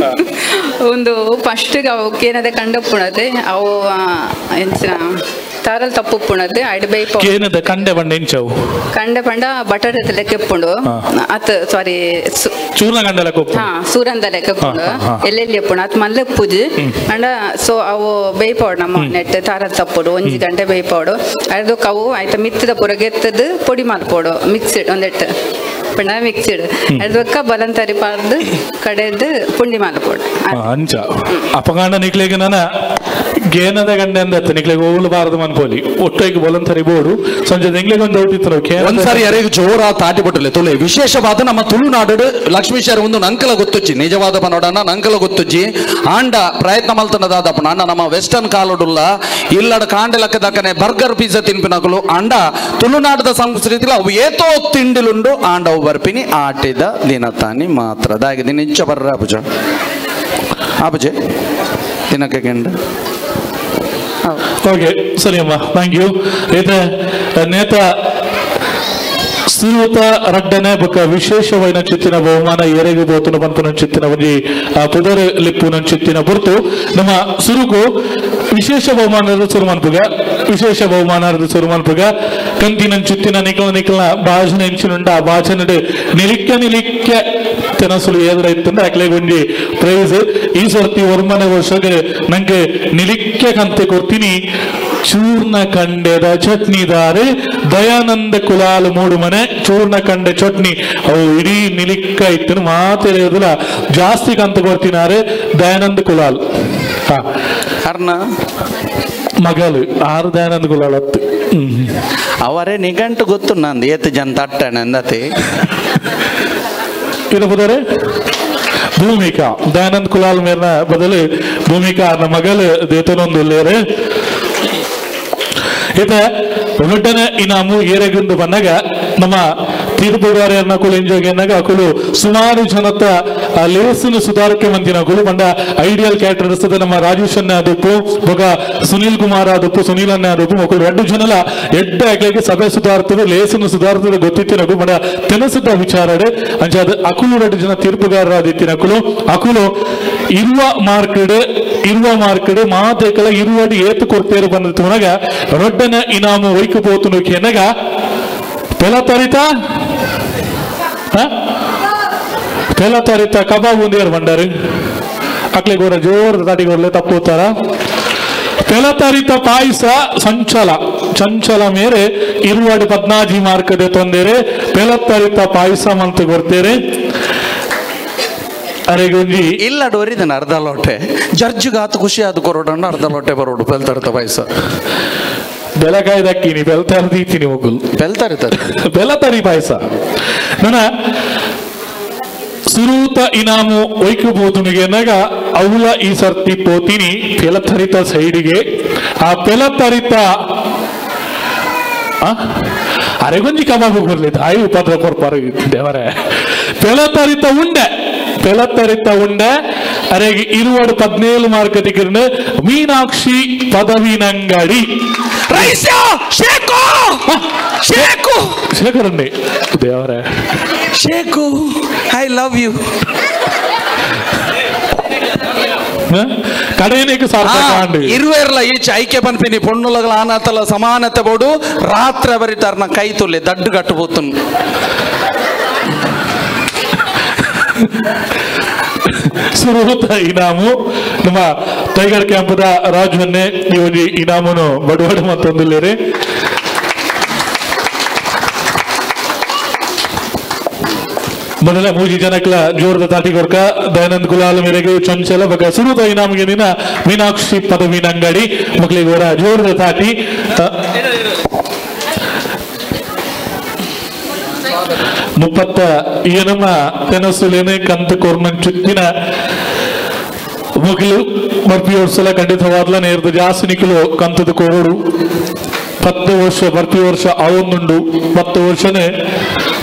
ಒಂದು ಫಸ್ಟ್ ಅವು ಕೇನದ ಕಂಡಪ್ಪುಣತೆ ಅವು ಎಂಚಿನ ತಾರಲ್ ತಪ್ಪುಪ್ಪುಣತೆ ಅಡ್ಬೈ ಕೇನದ ಕಂಡೆ ಬಂಡ ಎಂಚವು ಕಂಡೆ ಪಂಡ ಬಟಾಟೆ ಲೆಕ್ಕ ಎಪ್ಪುಂಡು ಅತ್ ಸಾರಿ ಚೂರ್ಣ ಕಂಡ ಲೆಕ್ಕ ಹಾ ಸೂರಂದ ಲೆಕ್ಕ ಎಪ್ಪುಂಡು ಎಲ್ಲೆಲ್ಲಿ ಎಪ್ಪುಂಡು ಅತ್ ಮಲ್ಲ ಪೂಜಿ ಅಂಡ ಸೊ ಅವು ಬೇಯ್ಪಾಡು ನಮ್ಮ ನೆಟ್ ತಾರಲ್ ತಪ್ಪುಡು ಒಂಜಿ ಗಂಟೆ ಬೇಯ್ಪಾಡು ಅದಕ್ಕೆ ಅವು ಆಯ್ತಾ ಮಿತ್ತದ ಪೂರ ಗೆತ್ತದು ಪೊಡಿ ಮಲ್ಪೋಡು ಮಿಕ್ಸಿಡ್ ಒಂದೆಟ್ಟು ಪಂಡ ಮಿಕ್ಸಿಡ್ ಅದಕ್ಕ ಬಲಂತರಿ ಪಾರ್ದು ಕಡೆದು ಪುಂಡಿ ಮಲ್ಪೋಡು ಅಂಚ ಅಪಗಾಂಡ ನಿಕ್ಲೆಗೆ ನನ್ನ ಗೇನದ ಗಂಡೆ ಅಂದತ್ತ ನಿಕ್ಲೆಗೆ ಹೋಗಲು ಬಾರದು ಮನ್ಪೋಲಿ ಒಟ್ಟೈಗೆ ಬಲಂತರಿ ಬೋಡು ಸಂಜೆ ಎಂಗ್ಲೆಗೆ ಒಂದು ಡೌಟ್ ಇತ್ತು ಒಂದ್ಸಾರಿ ಯಾರಿಗೂ ಜೋರ ತಾಟಿ ಬಿಟ್ಟಲೆ ತುಲೆ ವಿಶೇಷವಾದ ನಮ್ಮ ತುಳುನಾಡು ಲಕ್ಷ್ಮೀಶ್ವರ ಒಂದು ನಂಕಲ ಗೊತ್ತುಚ್ಚಿ ನಿಜವಾದ ಪನೋಡಣ್ಣ ನಂಕಲ ಗೊತ್ತುಚ್ಚಿ ಆಂಡ ಪ್ರಯತ್ನ ಮಲ್ತನದಾದಪ್ಪ ಅಣ್ಣ ನಮ್ಮ ವೆಸ್ಟರ್ನ್ ಕಾಲೋಡುಲ್ಲ ಇಲ್ಲಡ ಕಾಂಡೆ ಲೆಕ್ಕದಕ್ಕನೆ ಬರ್ಗರ್ ಪಿಜ್ಜಾ ತಿನ್ಪಿನಕಲು ಆಂಡ ತುಳುನಾಡದ ಸಂಸ್ಕೃತಿ ಅವು ಏತೋ ತಿಂಡಿಲುಂಡು ಆಂಡ ಅವು ಬರ್ಪಿನಿ ಆಟಿದ ದಿನತಾನಿ ಮಾತ್ರ ದಾಗಿ ದಿನ ಇಂಚ ಬರ್ರ ಆಪುಜ ಆಪುಜೆ ದಿನಕ್ಕೆ ಗಂಡ. ಓಕೆ ಸರಿ ಅಮ್ಮ thank you. ನೇತ ಶ್ರೀಯುತ ರಡ್ಡನೆ ಬೊಕ್ಕ ವಿಶೇಷವಾಯಿನ ಚಿತ್ತಿನ ಬಹುಮಾನ ಏರೆಗೆ ಬೋತುನ ಪನ್ಪುನ ಚಿತ್ತಿನ ಒಂಜಿ ಪುದರ್ ಲಿಪ್ಪುನ ಚಿತ್ತಿನ ಬುರ್ತು ನಮ್ಮ ಸುರುಕು ವಿಶೇಷ ಬಹುಮಾನದ ಸುರುಮನ್ಪುಗ ವಿಶೇಷ ಬಹುಮಾನದ ಸುರುಮನ್ಪುಗ ಕಂತಿನ ಚಿತ್ತಿನ ನಿಕಲ ನಿಕಲ ಭಾಷಣ ಎಂಚಿನುಂಡ ಆ ಭಾಷಣ ನಿಲಿಕ್ಕ ನಿಲಿಕ್ಕ ತೆನಸುಲು ಏದರ ಇತ್ತಂದ್ರೆ ಅಕ್ಲೆಗ್ ಒಂಜಿ ಪ್ರೈಸ್ ಈ ಸರ್ತಿ ಒರ್ಮನೆ ವರ್ಷಗೆ ನಂಗೆ ನಿಲಿಕ್ಕೆ ಕಂತೆ ಕೊಡ್ತೀನಿ ಚೂರ್ಣ ಕಂಡೆದ ಚಟ್ನಿದಾರೆ ದಯಾನಂದ ಕುಲಾಲ್ ಮೂಡು ಮನೆ ಚೂರ್ಣ ಕಂಡೆ ಚಟ್ನಿ ಅವು ಇಡೀ ನಿಲಿಕ್ಕ ಇತ್ತು ಮಾತಿರೋದಿಲ್ಲ ಜಾಸ್ತಿ ಕಂತ ಕೊಡ್ತಿನಾರೆ ದಯಾನಂದ ಕುಲಾಲ್ ಅರ್ನ ಮಗಲು ಆರು ದಯಾನಂದ ಕುಲಾಲ್ ಹತ್ತು ಅವರೇ ನಿಘಂಟು ಗೊತ್ತು ನಂದು ಏತು ಜನ ತಟ್ಟಣ ಅಂದತೆ ಇರಬಹುದಾರೆ ಭೂಮಿಕಾ ದಯಾನಂದ್ ಕುಲಾಲ್ ಮೇರ್ನ ಬದಲು ಭೂಮಿಕಾ ಅರ್ನ ಮಗಲು ದೇತನೊಂದು ಲೇರೆ ಇತ ರೊಡ್ಡನೆ ಇನಾಮು ಏರೆಗುಂದು ಬಂದಾಗ ನಮ್ಮ ತೀರ್ಪುಗಾರರನ್ನ ಕುಲು ಎಂಜೋಗಿ ಅಕುಲು ಸುಮಾರು ಜನತ ಲೇಸಿನ ಸುಧಾರಕ್ಕೆ ಮಂದಿನ ಅಕುಲು ಬಂಡ ಐಡಿಯಲ್ ಕ್ಯಾಟರರ್ಸ್ ನಮ್ಮ ರಾಜೇಶ್ ಅನ್ನ ಅದಪ್ಪು ಬೊಗ ಸುನೀಲ್ ಕುಮಾರ್ ಅದಪ್ಪು ಸುನೀಲ್ ಅನ್ನ ಅದಪ್ಪು ಮಕ್ಕಳು ಎರಡು ಜನಲ ಎಡ್ಡ ಅಕ್ಲೆಗೆ ಸಭೆ ಸುಧಾರ್ತದೆ ಲೇಸಿನ ಸುಧಾರ್ತದೆ ಗೊತ್ತಿತ್ತಿನಕು ಬಂಡ ತೆನಸುದ ವಿಚಾರಡೆ ಅಂಚಾದ ಅಕುಲು ಎರಡು ಜನ ತೀರ್ಪುಗಾರರಾದಿತ್ತಿನ ಅಕುಲು ಅಕುಲು ಇರುವ ಮಾರ್ಕೆಡ್ ಇರುವ ಮಾರ್ಕೆಡ್ ಮಾತೆಕಲ ಇರುವಡಿ ಏತು ಕೊಡ್ತೇರು ಬಂದ ರೊಡ್ಡನ ಇನಾಮು ಒಯ್ಕು ಪೋತುನು ಕೆನಗ ಪೆಲ ತರಿತ ಕಬಾಬ್ ಒಂದೇರು ಬಂಡಾರು ಅಕ್ಲೆ ಗೋರ ಜೋರ್ ತಾಟಿಗೋರ್ಲೆ ತಪ್ಪುತ್ತಾರ ಪೆಲ ತರಿತ ಪಾಯಸ ಸಂಚಲ ಚಂಚಲ ಮೇರೆ ಇರುವಾಡು 14 ಮಾರ್ಕದ ತೊಂದರೆ ಪೆಲತ್ತರಿತ ಪಾಯಸ ಮಂತ ಕೊಡ್ತೇರೆ ಅರೆಗೊಂಜಿ ಇಲ್ಲ ಡೋರಿದನ ಅರ್ಧ ಲೋಟೆ ಜರ್ಜಿಗಾತು ಖುಷಿ ಆದ ಕೊರೋಡಣ್ಣ ಅರ್ಧ ಲೋಟೆ ಬರೋಡು ಪೆಲ್ತರಿತ ಪಾಯಸ ಬೆಲಕಾಯ್ದಕ್ಕಿನಿ ಬೆಲ್ತಾರ್ದೀತೀನಿ ಮಗುಲ್ ಬೆಲ್ತರಿತ ಬೆಲತರಿ ಪಾಯಸ ನನ್ನ ಸುರೂತ ಇನಾಮು ಒಯ್ಕಬಹುದು ಎನ್ನಾಗ ಅವಳ ಈ ಸರ್ತಿ ಪೋತೀನಿ ಪೆಲತರಿತ ಸೈಡಿಗೆ ಆ ಪೆಲತರಿತ ಅರೆಗೊಂಜಿ ಕಬಾಬು ಬರ್ಲಿ ತಾಯಿ ಉಪದ್ರ ಕೊರ್ಪಾರು ದೇವರೇ ಪೆಲತರಿತ ಉಂಡೆ ಪೆಲತರಿತ ಉಂಡೆ ಅರೆಗೆ ಇರುವಾಡು 17 ಮಾರ್ಕ್ ತಿಕ್ಕಿರ್ನ ಮೀನಾಕ್ಷಿ ಪದವಿನಂಗಡಿ ಶೇಖರನ್ನೇ ದೇವರೇ ಶೇಖು I love you ಕಡೆಯನೇಕ ಸಾರ್ಥಕ ಇರುವೇರ್ಲ ಈಚೆ ಐಕ್ಯ ಪನ್ಪಿನಿ ಪೊಣ್ಣುಲಗಳ ಅನಾಥಲ ಸಮಾನತೆ ಬೋಡು ರಾತ್ರಿ ಬರಿತಾರ ನಾ ಕೈ ತುಲ್ಲೆ ದಡ್ಡು ಗಟ್ಟು ಬೋತನ್ ಸುರೂತ ಇನಾಮು ನಮ್ಮ ಟೈಗರ್ ಕ್ಯಾಂಪದ ರಾಜವನ್ನೇ ಈ ಒಂದು ಇನಾಮನು ಬಡವಾಡು ಮತ್ತೊಂದಿಲ್ಲೇರಿ ಮೊದಲ ಮೂಜಿ ಜನಕ್ಲ ಜೋರದ ತಾಟಿಗೊರ್ಕ ದಯಾನಂದ್ ಗುಲಾಲ್ ಮೇರೆಗೆ ಚಂಚಲ ಬಗ ಸುರೂತ ಇನಾಮಿಗೆ ದಿನ ಮೀನಾಕ್ಷಿ ಪದವಿನ ಅಂಗಡಿ ಮಕ್ಕಳಿಗೆ ಅವರ ಜೋರದ ತಾಟಿ 37 ತೆನಸುಲೇನೆ ಕಂತು ಕೊರ್ನಂ ಚುತ್ತಿನ ಮುಗಿಲು ಬರ್ಪಿ ವರ್ಷಲ ಖಂಡಿತವಾದ್ಲ ನೇರ್ದು ಜಾಸ್ತಿ ನಿಖಲು ಕಂತದ ಕೋರು 10 ವರ್ಷ ಬರ್ಪಿ ವರ್ಷ ಅವೊಂದುಂಡು 10 ವರ್ಷನೇ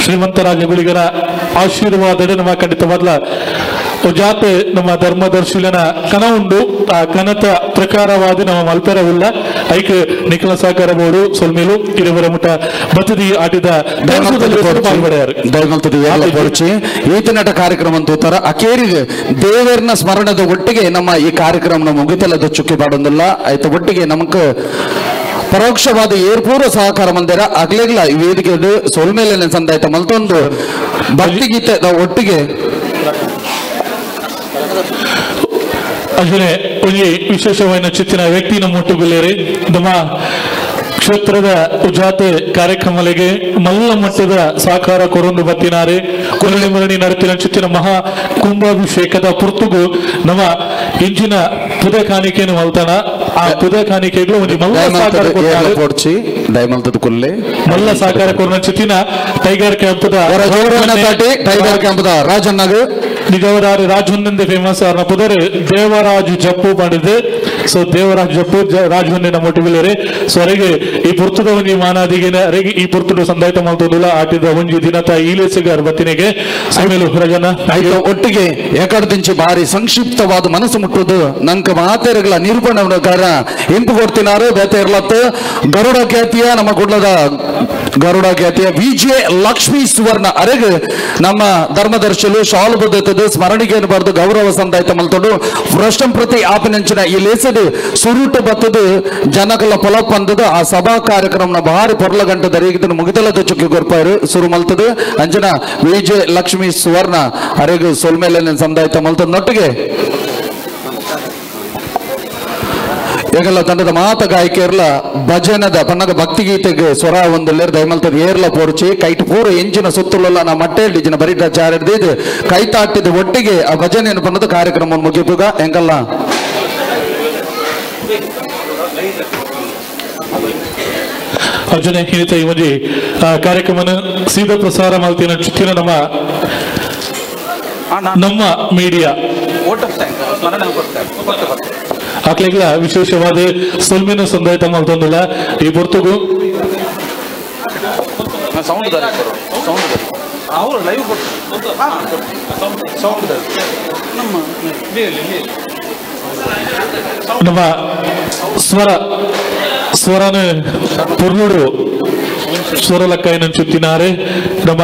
ಶ್ರೀಮಂತ ರಾಜಗುಳಿಗರ ಆಶೀರ್ವಾದ ನಮ್ಮ ಖಂಡಿತವಾದ್ಲ ಜಾತೆ ನಮ್ಮ ಧರ್ಮದರ್ಶಿಲನ ಕನ ಉಂಡು ಆ ಕನತ ಪ್ರಕಾರವಾದ ನಮ್ಮ ಮಲ್ಪೆರವಿಲ್ಲ ಐಕ್ ನಿಖಲ ಸಹಕಾರ ಬೋರ್ಡು ಸೊಲ್ಮೇಲು ಇರುವರ ಮುಟ ಬತ್ತದಿ ಆಟಿದ ಈತನಟ ಕಾರ್ಯಕ್ರಮ ತೂತಾರ ಅಕೇರಿಗೆ ದೇವರನ ಸ್ಮರಣದ ಒಟ್ಟಿಗೆ ನಮ್ಮ ಈ ಕಾರ್ಯಕ್ರಮ ಮುಗಿತಲದ ಚುಕ್ಕಿ ಬಾಡೊಂದಿಲ್ಲ ಆಯ್ತು ಒಟ್ಟಿಗೆ ನಮಕ್ ಪರೋಕ್ಷವಾದ ಏರ್ಪೂರ್ವ ಸಹಕಾರ ಮಂದಿರ ಅಗ್ಲಿಗ್ಲ ಈ ವೇದಿಕೆ ಸೊಲ್ಮೇಲೆ ಸಂದಾಯ್ತ ಮಲ್ತೊಂದು ಭಕ್ತಿಗೀತೆ ಒಟ್ಟಿಗೆ ಅರ್ಜುನೆ ಒಂಜಿ ವಿಶೇಷವಾದ ಚಿತ್ತಿನ ವ್ಯಕ್ತಿ ನಮ್ಮ ಒಟ್ಟುಗುಲ್ಲೇರಿ ನಮ್ಮ ಕ್ಷೇತ್ರದ ಉಜಾತೆ ಕಾರ್ಯಕ್ರಮಗಳಿಗೆ ಮಲ್ಲ ಮಟ್ಟದ ಸಹಕಾರ ಕೊರೊಂದು ಬತ್ತಿನಾರೆ ಕುರಳಿ ಮುರಣಿ ನಡತಿನ ಚಿತ್ತಿನ ಮಹಾ ಕುಂಭಾಭಿಷೇಕದ ಪುರ್ತುಗು ನಮ್ಮ ಇಂಜಿನ ಪುದ ಕಾಣಿಕೆಯನ್ನು ಮಲ್ತಾನ ಆ ಪುದ ಕಾಣಿಕೆಗಳು ಒಂಜಿ ಮಲ್ಲ ಸಹಕಾರ ಕೊಡ್ಲಿ ಮಲ್ಲ ಸಹಕಾರ ಕೊರನ ಚಿತ್ತಿನ ಟೈಗರ್ ಕ್ಯಾಂಪದ ಟೈಗರ್ ಕ್ಯಾಂಪದ ರಾಜಣ್ಣಗ ನಿಜವರಾರು ರಾಜಹೊಂದಂದೆ ಫೇಮಸ್ ಅವ್ರನ್ನ ಪುದರ್ ದೇವರಾಜು ಜಪ್ಪು ಮಾಡಿದೆ ಸೊ ದೇವರಾಜು ಜಪ್ಪು ರಾಜಹೊಂದಿನ ಮೊಟ್ಟಿಬಿಲ್ಲರೆ ಸೊ ಅರೆಗೆ ಈ ಪುರ್ತದ ಒಂಜಿ ಮಾನಾದಿಗೆ ಅರೆಗೆ ಈ ಪುರ್ತುಡು ಸಂದಾಯ್ತ ಮಲ್ತೊಂದುಲ ಆಟಿದ ಒಂಜಿ ದಿನತ ಈಲೇಸಿಗಾರ್ ಬತ್ತಿನಿಗೆ ಸಮೇಲು ರಜನ ಒಟ್ಟಿಗೆ ಏಕಡ್ದಿಂಚಿ ಬಾರಿ ಸಂಕ್ಷಿಪ್ತವಾದ ಮನಸ್ಸು ಮುಟ್ಟುದು ನಂಕ ಮಾತೆರಗಳ ನಿರೂಪಣೆ ಇಂಪು ಕೊಡ್ತಿನಾರು ಬೇತೆ ಇರ್ಲತ್ತು ಗರುಡ ಖ್ಯಾತಿಯ ನಮ್ಮ ಗುಡ್ಲದ ಗರುಡ ಖ್ಯಾತಿಯ ವಿಜಯ ಲಕ್ಷ್ಮೀ ಸುವರ್ಣ ಅರೆಗೆ ನಮ್ಮ ಧರ್ಮದರ್ಶಿಲು ಶಾಲು ಬದ್ಧತದ ಸ್ಮರಣಿಗೆಯನ್ನು ಬರೆದು ಗೌರವ ಸಂದಾಯ್ತ ಮಲ್ತೊಂಡು ಭ್ರಷ್ಟಂ ಪ್ರತಿ ಆಪನಂಚಿನ ಈ ಲೇಸದು ಸುರುಟು ಬತ್ತದು ಜನಕಲ ಪೊಲಪ್ ಅಂದದು ಆ ಸಭಾ ಕಾರ್ಯಕ್ರಮನ ಭಾರಿ ಪೊರ್ಲ ಗಂಟೆ ದರಿಗಿದ್ದನ್ನು ಮುಗಿದಲದ ಚುಕ್ಕಿ ಗೊರ್ಪಾರು ಸುರು ಮಲ್ತದು ಅಂಜನ ವಿಜಯ ಲಕ್ಷ್ಮೀ ಸುವರ್ಣ ಅರೆಗು ಸೊಲ್ಮೇಲೆ ಸಂದಾಯ್ತ ಮಲ್ತದ ನೊಟ್ಟಿಗೆ ಏಗಲ್ಲ ತಂಡದ ಮಾತ ಗಾಯಕಿಯರ್ಲ ಭಜನದ ಪನ್ನಗ ಭಕ್ತಿಗೀತೆಗೆ ಸ್ವರ ಒಂದು ದಯಮಲ್ತದ ಏರ್ಲ ಪೋರ್ಚಿ ಕೈಟ್ ಪೂರ ಎಂಚಿನ ಸುತ್ತುಲಲ್ಲ ನಾ ಮಟ್ಟೆ ಡಿಜಿನ ಬರಿಟ ಚಾರಿಡ್ದಿದ್ದು ಕೈ ತಾಟಿದ ಒಟ್ಟಿಗೆ ಆ ಭಜನೆಯನ್ನು ಪನ್ನದ ಕಾರ್ಯಕ್ರಮ ಮುಗಿಪುಗ ಎಂಕಲ್ಲ ಅರ್ಜುನ ಹಿರಿತ ಈ ಒಂಜಿ ಕಾರ್ಯಕ್ರಮನ ಸೀದಾ ಪ್ರಸಾರ ಮಾಡ್ತೀನ ಚುತ್ತಿನ ನಮ್ಮ ನಮ್ಮ ಮೀಡಿಯಾ ಆಕ್ಲೆಗ್ಲ ವಿಶೇಷವಾದ ಸೊಲ್ಮಿನ ಸಂದಾಯ್ತ ಮಲ್ತೊಂದಿಲ್ಲ ಈ ಪೊರ್ತುಗು ನಮ್ಮ ಸ್ವರ ಸ್ವರನ ಪುರ್ನುಡು ಸ್ವರ ಲಕ್ಕಾಯಿನ ಚುತ್ತಿನಾರೆ ನಮ್ಮ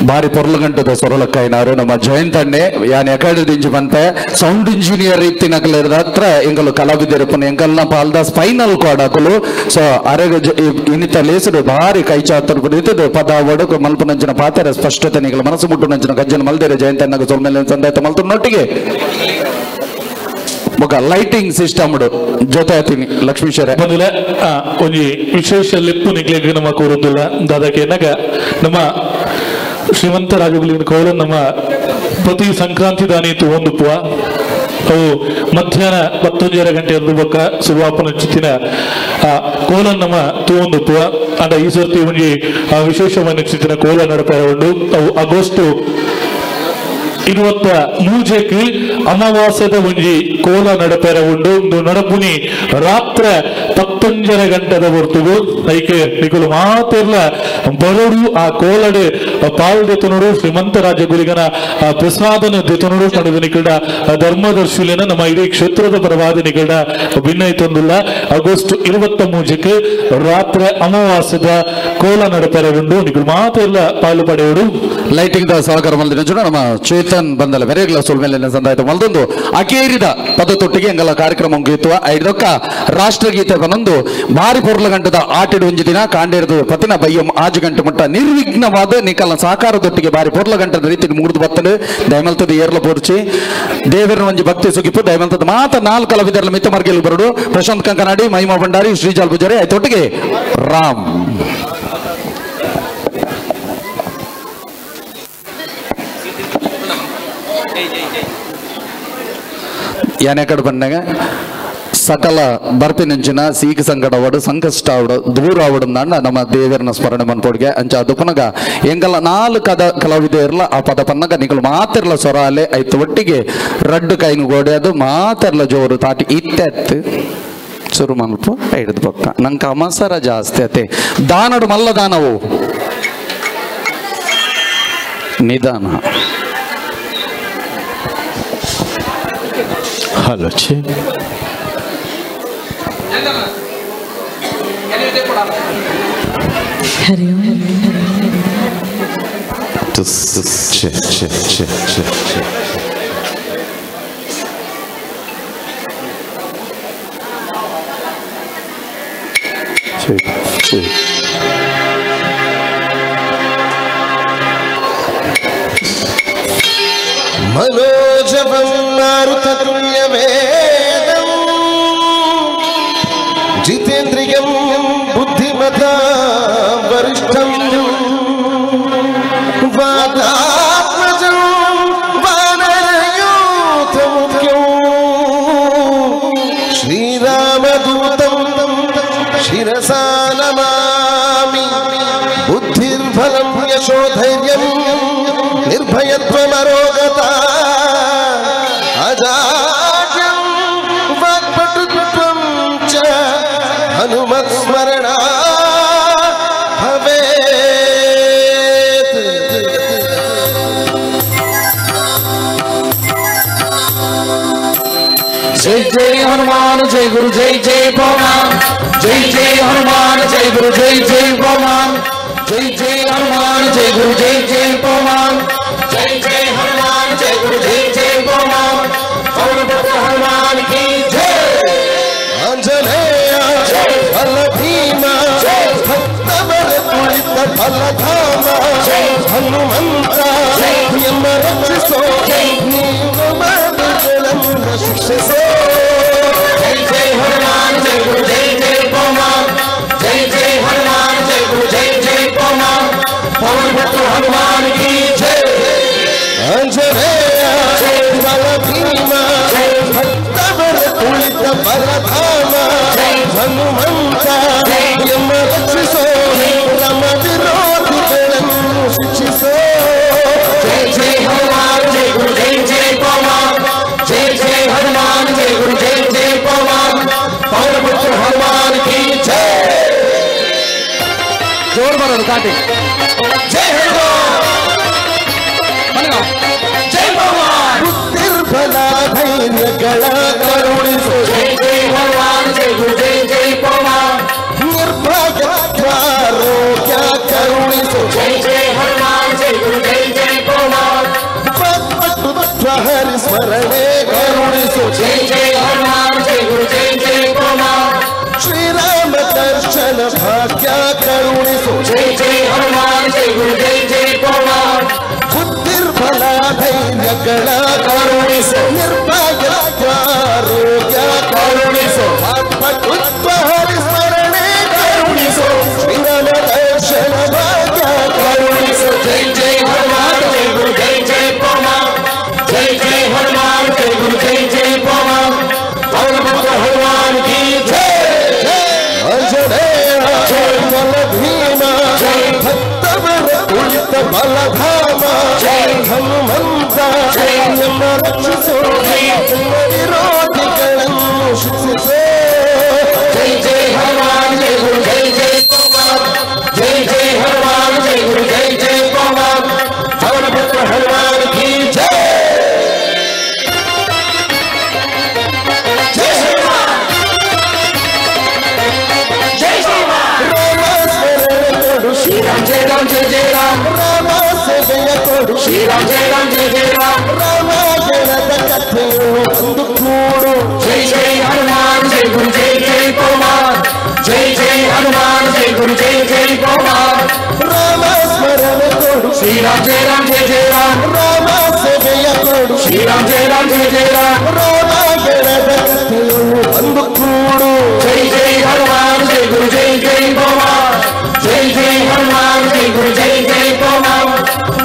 ಬಾರಿ ಪೊರ್ಲಗಂಟದ ಸೊರಲಕ್ಕಾಯಿನಾರು ನಮ್ಮ ಜಯಂತ್ ಅಣ್ಣೆ ಯಾನ್ ಎಕಡೆ ದಿಂಜಿ ಬಂತೆ ಸೌಂಡ್ ಇಂಜಿನಿಯರ್ ಇತ್ತಿನಕಲ ಹತ್ರ ಎಂಕಲು ಕಲಾವಿದರಪ್ಪನ ಎಂಕಲ್ನ ಪಾಲ್ದ ಸ್ಪೈನಲ್ ಕಾರ್ಡ್ ಹಾಕಲು ಸೊ ಅರೆಗ ಇನ್ನಿತ ಲೇಸುಡು ಬಾರಿ ಕೈ ಚಾತುರ್ ಇತ್ತದು ಪದ ಒಡಕು ಮಲ್ಪನಂಚಿನ ಪಾತೆರ ಸ್ಪಷ್ಟತೆ ನಿಗಲ ಮನಸ್ಸು ಮುಟ್ಟುನಂಚಿನ ಗಜ್ಜನ ಮಲ್ದೇರೆ ಜಯಂತ್ ಅಣ್ಣಗ ಸೊಲ್ಮೇಲೆ ಸಂದಾಯ್ತ ಮಲ್ತು ನೊಟ್ಟಿಗೆ ಬೊಕ ಲೈಟಿಂಗ್ ಸಿಸ್ಟಮ್ ಜೊತೆ ಆತೀನಿ ಲಕ್ಷ್ಮೀಶ್ವರ ಬಂದಿಲ್ಲ. ಒಂಜಿ ವಿಶೇಷ ಲೆಪ್ಪು ನಿಗ್ಲೆಗ್ ನಮ್ಮ ಕೋರುದಿಲ್ಲ ದಾದಕ್ಕೆ ನಗ ನಮ್ಮ ಶ್ರೀಮಂತ ರಾಜಗುಲಿನ ಕೋಲ ನಮ್ಮ ಪ್ರತಿ ಸಂಕ್ರಾಂತಿ ದಾನಿ ಒಂದು ಪುವ ಅವು ಮಧ್ಯಾಹ್ನ 11:30 ಗಂಟೆ ಬೊಕ್ಕ ಸುರುವಾಪನ ಚಿತ್ತಿನ ಕೋಲ ನಮ್ಮ ತೂವೊಂದು ಪುವ ಅಂಡ ಈ ಸರ್ತಿ ಒಂಜಿ ವಿಶೇಷವಾದ ಚಿತ್ತಿನ ಕೋಲ ನಡಪರ ಉಂಡು. ಅವು ಆಗಸ್ಟ್ 23 ಅಮಾವಾಸ್ಯದ ಒಂಜಿ ಕೋಲ ನಡಪೆರ ಉಂಡು. ಇಂದು ನಡಪುನಿ ರಾತ್ರಿ 10:30 ಗಂಟೆದ ಹೊರತುಗು ಐಕೆ ನಿಕುಲು ಮಾತೆರ್ಲ ಬರೋಡು ಆ ಕೋಲಡೆ ಪಾಲ್ ದೆತುನೋಡು ಶ್ರೀಮಂತ ರಾಜ ಗುರಿಗನ ಪ್ರಸಾದನ ದೆತುನೋಡು ಪಡೆದು ನಿಕಲ್ಡ ಧರ್ಮದರ್ಶಿಲೇನ ನಮ್ಮ ಇಡೀ ಕ್ಷೇತ್ರದ ಪರವಾದ ನಿಕಲ್ಡ ಭಿನ್ನೈತೊಂದುಲ್ಲ. ಆಗಸ್ಟ್ 23 ರಾತ್ರಿ ಅಮಾವಾಸ್ಯದ ಕೋಲ ನಡಪೆರ ಉಂಡು. ನಿಕುಲು ಮಾತೆರ್ಲ ಪಾಲು ಪಡೆಯೋಡು. ಲೈಟಿಂಗ್ the ಸಹಕಾರ ಮಲ್ದಿನ ನಮ್ಮ ಚೇತನ್ ಬಂದಲ್ಲ ವೆರೆಗ್ಲ ಸೊಲ್ಮೇಲೆ ಸಂದಾಯ್ತು ಮಲ್ದೊಂದು ಅಕೇರಿದ ಪದ ತೊಟ್ಟಿಗೆ ಎಂಗಲ ಕಾರ್ಯಕ್ರಮ ಮುಗಿಯುತ್ತವ. ಐದೊಕ್ಕ ರಾಷ್ಟ್ರಗೀತೆ ಬನ್ನೊಂದು ಭಾರಿ ಪೊರ್ಲ ಗಂಟದ ಆಟಿಡು ಒಂಜಿ ದಿನ ಕಾಂಡೇರದು ಪತಿನ ಬಯ್ಯಂ ಆಜು ಗಂಟೆ ಮುಟ್ಟ ನಿರ್ವಿಘ್ನವಾದ ನಿಕಲ್ನ ಸಹಕಾರದೊಟ್ಟಿಗೆ ಬಾರಿ ಪೊರ್ಲ ಗಂಟದ ರೀತಿ ಮುಗಿದು ಬತ್ತಲು ದಯಮಲ್ತದ ಏರ್ಲ ಪೋರ್ಚಿ ದೇವರನ ಒಂಜಿ ಭಕ್ತಿ ಸುಗಿಪು ದಯಮಲ್ತದ ಮಾತ ನಾಲ್ಕು ಕಲಾವಿದರ ಮಿತ್ತ ಮರ್ಗೆಲ್ ಬರಡು ಪ್ರಶಾಂತ್ ಕಂಕನಾಡಿ, ಮಹಿಮಾ ಭಂಡಾರಿ, ಶ್ರೀಜಾಲ್ ಪೂಜಾರಿ ಆಯ್ತೊಟ್ಟಿಗೆ ರಾಮ್. ಯಾನೆ ಕಡೆ ಬಂದಾಗ ಸಕಲ ಬರ್ಪಿನಂಚಿನ ಸೀಕ ಸಂಕಟ ಅವಡು ಸಂಕಷ್ಟ ಅವಡು ದೂರ ಅವಡು ನಮ್ಮ ದೇವರನ ಸ್ಮರಣೆ ಮನ್ಪೊಡ್ಗೆ ಅಂಚ ಅದು ಪನಗ ಎಂಗಲ ನಾಲ್ಕು ಕದ ಕಲಾವಿದ ಇರಲ ಆ ಪದ ಪನ್ನಗ ನಿಕಲು ಮಾತಿರ್ಲ ಸೊರ ಅಲೆ ಐತು ಒಟ್ಟಿಗೆ ರಡ್ಡು ಕೈನು ಗೋಡೆ ಅದು ಮಾತಿರ್ಲ ಜೋರು ತಾಟಿ ಇತ್ತೆತ್ತು ಸುರು ಮಲ್ಪ ಹಿಡಿದು ಪಕ್ಕ ನಂಗೆ ಅಮಸರ ಜಾಸ್ತಿ ಅತೆ ದಾನಡು ಮಲ್ಲ ದಾನವು ನಿಧಾನ. ಹಲೋ ಚಿ ಹರಿ ಓಂ. मनोजवं मारुततुल्यवेदं जितेन्द्रियं बुद्धिमतां वरिष्ठं वातात्मजं वानरयूथमुख्यं श्रीरामदूतं शिरसा नमामि. बुद्धिर्बलं यशोधैर्यं निर्भयत्वमरोगता अजाड्यं वाक्पटुत्वं च हनुमत्स्मरणा भवेत्. जय जय हनुमान जय गुरु जय जय पवन जय जय हनुमान जय गुरु जय जय पवन जय जय हनुमान जय गुरु जय जय पवन जय जय हनुमान जय गुरु जय जय पवन पवन पुत्र हनुमान की जय. आंजनेय बल भीमा भक्तवर तुಳಿತ ಫಲಧಾಮ ಹನುಮಂತ ಎಮ್ಮ ರಕ್ಷಿಸೋ ನೀನು ಮಾಡಿಗಳನ್ನು ಶಿಕ್ಷಿಸೋ. जय जय हनुमान जय गुरु जय जय पवन जय जय हनुमान जय गुरु जय जय पवन पवन पुत्र हनुमान की जय. ಆಂಜನೇಯ ಬಲ ಭೀಮ ಭಕ್ತವರ ತುಳಿತ ಫಲಧಾಮ ಹನುಮಂತ ಎಮ್ಮ ರಕ್ಷಿಸೋ ರಮ ವಿರೋಧಿಗಳನ್ನು ಶಿಕ್ಷಿಸೋ. जय जय हनुमान जय गुरु जय जय पवन जय जय हनुमान जय गुरु जय जय पवन पवन पुत्र हनुमान की जय. जोर बरो काटे जय हनुमान जय पवन. ಬುದ್ಧಿರ್ಬಲ ಧೈರ್ಯಗಳ ಕರುಣಿಸು जय जय हनुमान जय गुरु जय जय पवन ನಿರ್ಭಯತ್ವಾರೋಗ್ಯ ಕರುಣಿಸು जय जय हनुमान जय ಸ್ಮರಣೆ ಕರುಣಿಸು ಜೈ ಜೈ ಹನುಮಾನ್ ಜೈ ಗುರು ಜೈ ಜೈ ಪವಮಾನ್ ಶ್ರೀರಾಮ ದರ್ಶನ ಭಾಗ್ಯ ಕರುಣಿಸು ಜೈ ಜೈ ಹನುಮಾನ್ ಜೈ ಗುರು ಜೈ ಜೈ ಪವಮಾನ್ ಬುದ್ಧಿರ್ಬಲ ಧೈರ್ಯಗಳ ಕರುಣಿಸು ನಿರ್ಭಯ ಆರೋಗ್ಯ ಕರುಣಿಸು ಆತ್ಮತತ್ವ ಹರಿ ಸ್ಮರಣೆ ಕರುಣಿಸು ಶ್ರೀರಾಮ ದರ್ಶನ ಭಾಗ್ಯ ಕರುಣಿಸು ಜೈ ಜೈ ಹನುಮಾನ್ ಜೈ ಗುರು ಜೈ ಜೈ ಪವಮಾನ್ ಜೈ ಜೈ ಹನುಮಾನ್ ಜೈ ಗುರು ಜೈ ಜೈ ಪವಮಾನ್ ಪವನಪುತ್ರ ಹನುಮಾನ್ ಕಿ ಜೈ ಆಂಜನೇಯ ಜೈ ಬಲ ಭೀಮ ಜೈ ಭಕ್ತವರ ಕುಳಿತ ಬಲಧಾಮ ಜೈ ಹನುಮಂತ ಜೈ ನಮ್ಮ ರಕ್ಷಿಸೋ ನಿಮ್ಮ ವಿರೋಧಿಗಳನ್ನು ಶಿಕ್ಷಿಸೋ ಜೈ ಜೈ ಹನುಮಾನ್ ಜೈ ಗುರು ಜೈ ಜೈ ಪವಮಾನ್ ಜೈ ಜೈ ಹನುಮಾನ್ ಜೈ ಗುರು ಜೈ ಜೈ ಪವಮಾನ್ ಪವನಪುತ್ರ ಹನುಮಾನ್ ಕಿ ಜೈ ಜೈ ಹನುಮಾನ್ ಜೈ ಶ್ರೀರಾಮ್ ರಾಮ ಸ್ಮರಣೆ ಕೊಡು ಶ್ರೀರಾಮ್ ಜೈ ರಾಮ್ ಜೈ ಜೈ ರಾಮ್ ರಾಮ ಸೇವೆಯ ಕೊಡು ಶ್ರೀರಾಮ್ ಜೈ ರಾಮ್ ಜೈ ಜೈ ರಾಮ್ ರಾಮಾಯಣದ ಕಥೆಯು ಒಂದು ಕೂಡು ಜೈ ಜೈ ಹನುಮಾನ್ ಜೈ ಗುರು ಜೈ ಜೈ ಪವಮಾನ್ ಜೈ ಜೈ ಹನುಮಾನ್ ಜೈ ಗುರು ಜೈ ಜೈ ಪವಮಾನ್ ರಾಮ ಸ್ಮರಣೆ ಕೊಡು ಶ್ರೀರಾಮ್ ಜೈ ರಾಮ್ ಜೈ ಜೈ ರಾಮ್ ರಾಮ ಸೇವೆಯ ಕೊಡು ಶ್ರೀರಾಮ್ ಜೈ ರಾಮ್ ಜೈ ಜೈ ರಾಮ್ ರಾಮಾಯಣದ ಕಥೆಯು ಒಂದು ಕೂಡು ಜೈ ಜೈ ಹನುಮಾನ್ ಜೈ ಗುರು ಜೈ ಜೈ ಪವಮಾನ್ ಜೈ ಜೈ ಹನುಮಾನ್ ಜೈ ಗುರು ಜೈ ಜೈ ಪವಮಾನ್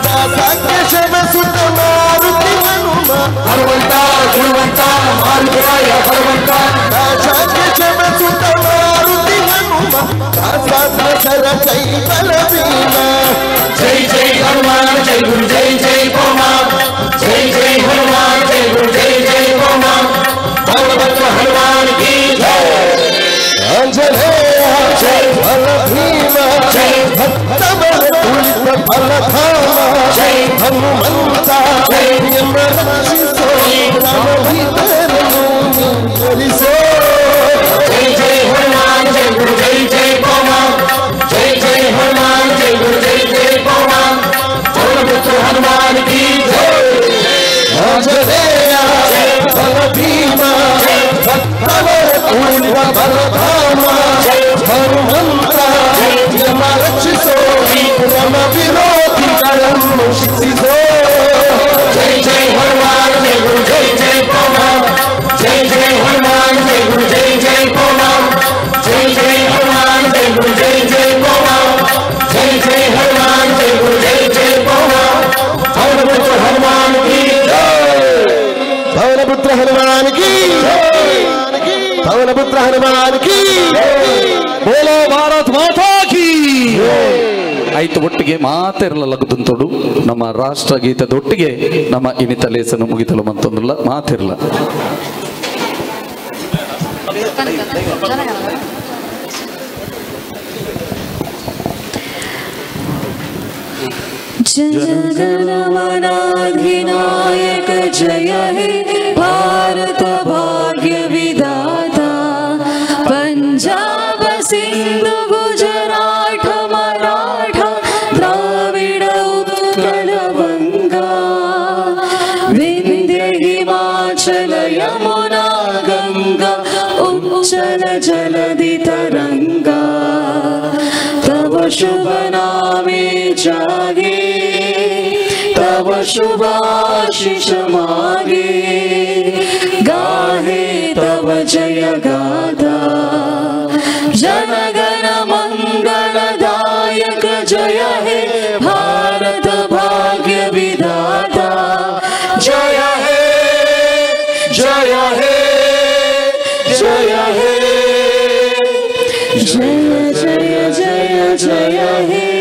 ದಾಸ ಸುತ ಮಾರುತಿ ಹನುಮ ಹನುಮಂತ ಗುಣವಂತ ಮಾರುತಿರಾಯ ಭಗವಂತ ದಾಸ ಸುತ ಮಾರುತಿ ಹನುಮ ದಾಸಾತ್ಮ ಶರ ಜೈ ಬಲ ಭೀಮ ಜೈ ಜೈ ಹನುಮಾನ್ ಜೈ ಗುರು ಜೈ ಜೈ ಪವಮಾನ್ ಜೈ ಜೈ ಹನುಮಾನ್ ಜೈ ಗುರು ಜೈ ಜೈ ಪವಮಾನ್ ಪವನಪುತ್ರ ಹನುಮಾನ್ ಕಿ ಜೈ ಆಂಜನೇಯ ಜೈ ಬಲ ಭೀಮ ಜೈ ಭಕ್ತವರ ಕುಳಿತ ಬಲಧಾಮ ಜೈ ಹನುಮಂತ ಜೈ ಎಂಬ ರಕ್ಷಿಸೋ ರಾಮಭೀತರನ್ನು ನೀ ಜೈ ಜೈ ಹನುಮಾನ್ ಜೈ ಗುರು ಜೈ ಜೈ ಪವಮಾನ್ ಜೈ ಜೈ ಹನುಮಾನ್ ಜೈ ಗುರು ಜೈ ಜೈ ಪವಮಾನ್ ಪವನಪುತ್ರ ಹನುಮಾನ್ ಕಿ ಜೈ ಆಂಜನೇಯ ಜೈ ಬಲ ಭೀಮ ಜೈ ಭಕ್ತವರ ಕುಳಿತ ಬಲಧಾಮ ಜೈ ಹನುಮಂತ ಜೈ ಯಮ ರಕ್ಷಿಸೋ ರಮ ವಿರೋಧಿಗಳನ್ನು ಶಿಕ್ಷಿಸೋ ಜೈ ಜೈ ಹನುಮಾನ್ ಜೈ ಗುರು ಜೈ ಜೈ ಪವಮಾನ್ ಜೈ ಜೈ ಹನುಮಾನ್ ಜೈ ಗುರು ಜೈ ಜೈ ಪವಮಾನ್ ಜೈ ಜೈ ಹನುಮಾನ್ ಜೈ ಗುರು ಜೈ ಜೈ ಪವಮಾನ್ ಜೈ ಜೈ ಹನುಮಾನ್ ಜೈ ಗುರು ಜೈ ಜೈ ಪವಮಾನ್ ಪವನಪುತ್ರ ಹನುಮಾನ್ ಕಿ ಜೈ ಪವನಪುತ್ರ ಹನುಮಾನ್ ಕಿ ಪವನಪುತ್ರ ಹನುಮಾನ್ ಕಿ ಬೋಲೋ ಭಾರತ್ ಮಾತಾ ಕಿ. ಆಯ್ತು, ಒಟ್ಟಿಗೆ ಮಾತಿರಲ್ಲ ಲಗದಂತೋಡು ನಮ್ಮ ರಾಷ್ಟ್ರಗೀತದೊಟ್ಟಿಗೆ ನಮ್ಮ ಇನ್ನಿತ ಲೇಸನ್ನು ಮುಗಿತಲು ಮತ್ತೊಂದಲ್ಲ ಮಾತಿರಲ್ಲ. जनगणमनाधिनायक जय हे भारत भाग्य विधाता पंजाब सिंधु गुजरात मराठा द्राविड उत्कल बंगा विंध्य हिमाचल यमुना गंगा उच्चल जलधि तरंगा तव शुभ नामे जागे तव शुभ आशीष मागे गाहे तव जय गाथा जनगण मंगलदायक जय हे भारत भाग्य विधाता जय हे जय हे जय हे जय जय जय जय हे।